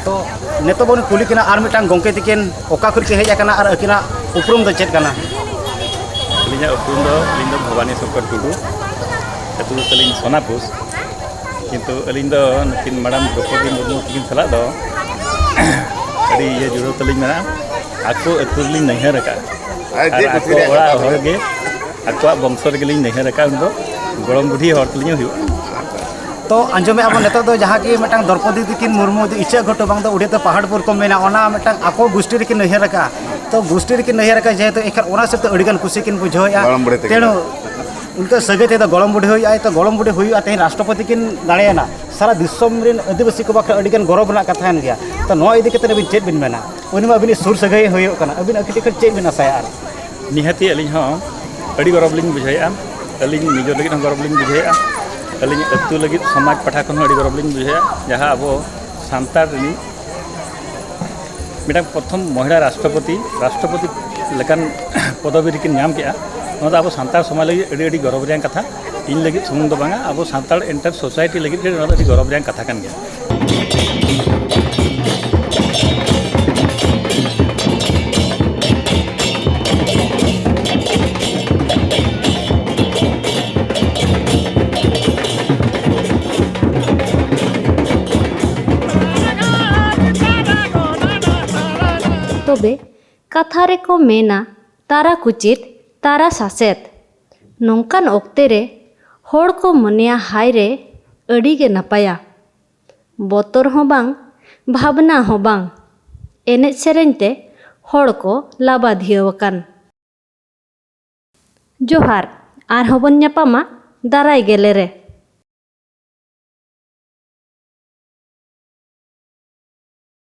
ᱛᱚ ᱱᱤᱛᱚᱜ ᱵᱚᱱ ᱠᱩᱞᱤ ᱠᱤᱱᱟ ᱟᱨ ᱢᱤᱫᱴᱟᱝ ᱜᱚᱢᱠᱮ ᱛᱤᱠᱤᱱ ᱚᱠᱟ ᱠᱷᱚᱱ ᱠᱤᱱ ᱦᱮᱡ ᱟᱠᱟᱱᱟ ᱟᱨ ᱟᱹᱠᱤᱱᱟᱜ ᱩᱯᱨᱩᱢ ᱫᱚ ᱪᱮᱫ ᱠᱟᱱᱟ? ᱟᱹᱞᱤᱧᱟᱜ ᱩᱯᱨᱩᱢ ᱫᱚ, ᱟᱹᱞᱤᱧ ᱫᱚ ᱵᱷᱚᱵᱟᱱᱤ ᱥᱚᱝᱠᱚᱨ ᱴᱩᱰᱩ, ᱟᱹᱛᱩ ᱫᱚ ᱛᱟᱹᱞᱤᱧ ᱥᱳᱱᱟᱯᱩᱨ᱾ ᱠᱤᱱᱛᱩ ᱟᱹᱞᱤᱧ ᱫᱚ ᱱᱩᱠᱤᱱ ᱢᱮᱰᱟᱢ ᱫᱨᱳᱯᱚᱫᱤ ᱢᱩᱨᱢᱩ ᱛᱟᱹᱠᱤᱱ ᱥᱟᱞᱟᱜ ᱫᱚ ᱟᱹᱰᱤ ᱤᱭᱟᱹ ᱡᱩᱲᱟᱹᱣ ᱛᱟᱹᱞᱤᱧ ᱢᱮᱱᱟᱜᱼᱟ᱾ ᱟᱠᱚ ᱟᱹᱛᱩ ᱨᱮᱞᱤᱧ ᱱᱟᱹᱭᱦᱟᱹᱨ ᱟᱠᱟᱫᱼᱟ ᱟᱨ ᱟᱠᱚ ᱚᱲᱟᱜ ᱦᱚᱲ ᱜᱮ, ᱟᱠᱚᱣᱟᱜ ᱵᱚᱝᱥᱚ ᱨᱮᱜᱮᱞᱤᱧ ᱱᱟᱹᱭᱦᱟᱹᱨ ᱟᱠᱟᱫᱼᱟ᱾ ᱩᱱᱤ ᱫᱚ ᱜᱚᱲᱚᱢ ᱵᱩᱰᱷᱤ ᱦᱚᱲ ᱛᱟᱹᱞᱤᱧ ᱦᱩᱭᱩᱜᱼᱟ᱾ ᱛᱚ ᱟᱸᱡᱚᱢᱮᱫᱼᱟ ᱵᱚᱱ ᱱᱤᱛᱚᱜ ᱫᱚ ᱡᱟᱦᱟᱸ ᱠᱤ ᱢᱤᱫᱴᱟᱝ ᱫᱨᱳᱯᱚᱫᱤ ᱛᱟᱹᱠᱤᱱ ᱢᱩᱨᱢᱩ ᱤᱪᱟᱹᱜ ᱜᱷᱩᱴᱩ, ᱵᱟᱝ ᱫᱚ ᱩᱲᱤᱭᱟ ᱛᱮ ᱯᱟᱦᱟᱲᱯᱩᱨ ᱠᱚ ᱢᱮᱱᱟ, ᱚᱱᱟ ᱢᱤᱫᱴᱟᱝ ᱟᱠᱚ ᱜᱩᱥᱴᱤ ᱨᱮᱠᱤᱱ ᱱᱟᱹᱭᱦᱟᱹᱨ ᱟᱠᱟᱫᱼᱟ᱾ ᱛᱚ ᱜᱩᱥᱴᱤ ᱨᱮᱠᱤᱱ ᱱᱟᱹᱭᱦᱟᱹᱨ ᱟᱠᱟᱫᱼᱟ ᱡᱮᱦᱮᱛᱩ, ᱮᱱᱠᱷᱟᱱ ᱚᱱᱟ ᱦᱤᱥᱟᱹᱵ ᱛᱮ ᱟᱹᱰᱤᱜᱟᱱ ᱠᱩᱥᱤ ᱠᱤᱱ ᱵᱩᱡᱷᱟᱹᱣᱮᱫᱼᱟ᱾ ᱜᱚᱲᱚᱢ ᱵᱩᱲᱦᱤ ᱛᱟᱹᱠᱤᱱ᱾ ᱛᱮᱱᱩ ᱩᱱᱠᱩ ᱥᱟᱹᱜᱟᱹᱭ ᱛᱮᱫᱚ ᱜᱚᱲᱚᱢ ᱵᱩᱰᱷᱤ ᱦᱩᱭᱩᱜᱼᱟ, ᱛᱚ ᱜᱚᱲᱚᱢ ᱵᱩᱰᱷᱤ ᱦᱩᱭᱩᱜᱼᱟ, ᱛᱮᱦᱮᱧ ᱨᱟᱥᱴᱨᱚᱯᱚᱛᱤ ᱠᱤᱱ ᱫᱟᱲᱮᱭᱮᱱᱟ᱾ ᱥᱟᱨᱟ ᱫᱤᱥᱚᱢ ᱨᱮᱱ ᱟᱹᱫᱤᱵᱟᱹᱥᱤ ᱠᱚ ᱵᱟᱠᱷᱨᱟ ᱟᱹᱰᱤ ᱜᱟᱱ ᱜᱚᱨᱚᱵᱽ ᱨᱮᱱᱟᱜ ᱠᱟᱛᱷᱟ ᱠᱟᱱ ᱜᱮᱭᱟ᱾ ᱛᱚ ᱱᱚᱣᱟ ᱤᱫᱤ ᱠᱟᱛᱮ ᱟᱹᱵᱤᱱ ᱪᱮᱫ ᱵᱤᱱ ᱢᱮᱱᱟ? ᱩᱱᱤ ᱢᱟ ᱟᱹᱵᱤᱱᱤᱡ ᱥᱩᱨ ᱥᱟᱹᱜᱟᱹᱭ ᱦᱩᱭᱩᱜ ᱠᱟᱱᱟ, ᱟᱹᱵᱤᱱ ᱟᱹᱠᱤᱱ ᱴᱷᱮᱱ ᱠᱷᱚᱱ ᱪᱮᱫ ᱵᱤᱱ ᱟᱥᱟᱭᱟ? ᱟᱨ ᱱᱤᱦᱟᱹᱛᱤ ᱟᱹᱞᱤᱧ ᱦᱚᱸ ᱟᱹᱰᱤ ᱜᱚᱨᱚᱵᱽ ᱞᱤᱧ ᱵᱩᱡᱷᱟᱹᱣᱮᱫᱼᱟ᱾ ᱟᱹᱞᱤᱧ ᱱᱤᱡᱮᱨ ᱞᱟᱹᱜᱤᱫ ᱦᱚᱸ ᱜᱚᱨᱚᱵᱽ ᱞᱤᱧ ᱵᱩᱡᱷᱟᱹᱣᱮᱫᱼᱟ, ᱟᱹᱞᱤᱧ ᱟᱹᱛᱩ ᱞᱟᱹᱜᱤᱫ, ᱥᱚᱢᱟᱡᱽ ᱯᱟᱦᱴᱟ ᱠᱷᱚᱱ ᱦᱚᱸ ᱟᱹᱰᱤ ᱜᱚᱨᱚᱵᱽ ᱞᱤᱧ ᱵᱩᱡᱷᱟᱹᱣᱮᱫᱼᱟ, ᱡᱟᱦᱟᱸ ᱟᱵᱚ ᱥᱟᱱᱛᱟᱲ ᱨᱤᱱᱤᱡ ᱢᱤᱫᱴᱟᱝ ᱯᱨᱚᱛᱷᱚᱢ ᱢᱚᱦᱤᱞᱟ ᱨᱟᱥᱴᱨᱚᱯᱚᱛᱤ, ᱨᱟᱥᱴᱨᱚᱯᱚᱛᱤ ᱞᱮᱠᱟᱱ ᱯᱚᱫᱚᱵᱤ ᱨᱮᱠᱤᱱ ᱧᱟᱢ ᱠᱮᱜᱼᱟ᱾ ᱱᱚᱣᱟ ᱫᱚ ᱟᱵᱚ ᱥᱟᱱᱛᱟᱲ ᱥᱚᱢᱟᱡᱽ ᱞᱟᱹᱜᱤᱫ ᱟᱹᱰᱤ, ᱟᱹᱰᱤ ᱜᱚᱨᱚᱵᱽ ᱨᱮᱭᱟᱜ ᱠᱟᱛᱷᱟ᱾ ᱤᱧ ᱞᱟᱹᱜᱤᱫ ᱥᱩᱢᱩᱝ ᱫᱚ ᱵᱟᱝᱟ, ᱟᱵᱚ ᱥᱟᱱᱛᱟᱲ entire society ᱞᱟᱹᱜᱤᱫ ᱜᱮ ᱱᱚᱣᱟ ᱫᱚ ᱟᱹᱰᱤ ᱜᱚᱨᱚᱵᱽ ᱨᱮᱭᱟᱜ ᱠᱟᱛᱷᱟ ᱠᱟᱱ ᱜᱮᱭᱟ᱾ ᱛᱚᱵᱮ ᱠᱟᱛᱷᱟ ᱨᱮᱠᱚ ᱢᱮᱱᱟ, ᱛᱟᱨᱟ ᱠᱩᱪᱤᱛ ᱛᱟᱨᱟ ᱥᱟᱥᱮᱛ᱾ ᱱᱚᱝᱠᱟᱱ ᱚᱠᱛᱮ ᱨᱮ ᱦᱚᱲ ᱠᱚ ᱢᱚᱱᱮᱭᱟ, ᱦᱟᱭ ᱨᱮ, ᱟᱹᱰᱤ ᱜᱮ ᱱᱟᱯᱟᱭᱟ᱾ ᱵᱚᱛᱚᱨ ᱦᱚᱸ ᱵᱟᱝ, ᱵᱷᱟᱵᱽᱱᱟ ᱦᱚᱸ ᱵᱟᱝ᱾ ᱮᱱᱮᱡ ᱥᱮᱨᱮᱧ ᱛᱮ ᱦᱚᱲ ᱠᱚ ᱞᱟᱵᱟᱫᱷᱤᱭᱟᱹᱣ ᱟᱠᱟᱱ᱾ ᱡᱚᱦᱟᱨ, ᱟᱨᱦᱚᱸ ᱵᱚᱱ ᱧᱟᱯᱟᱢᱟ ᱫᱟᱨᱟᱭ ᱜᱮᱞᱮ ᱨᱮ᱾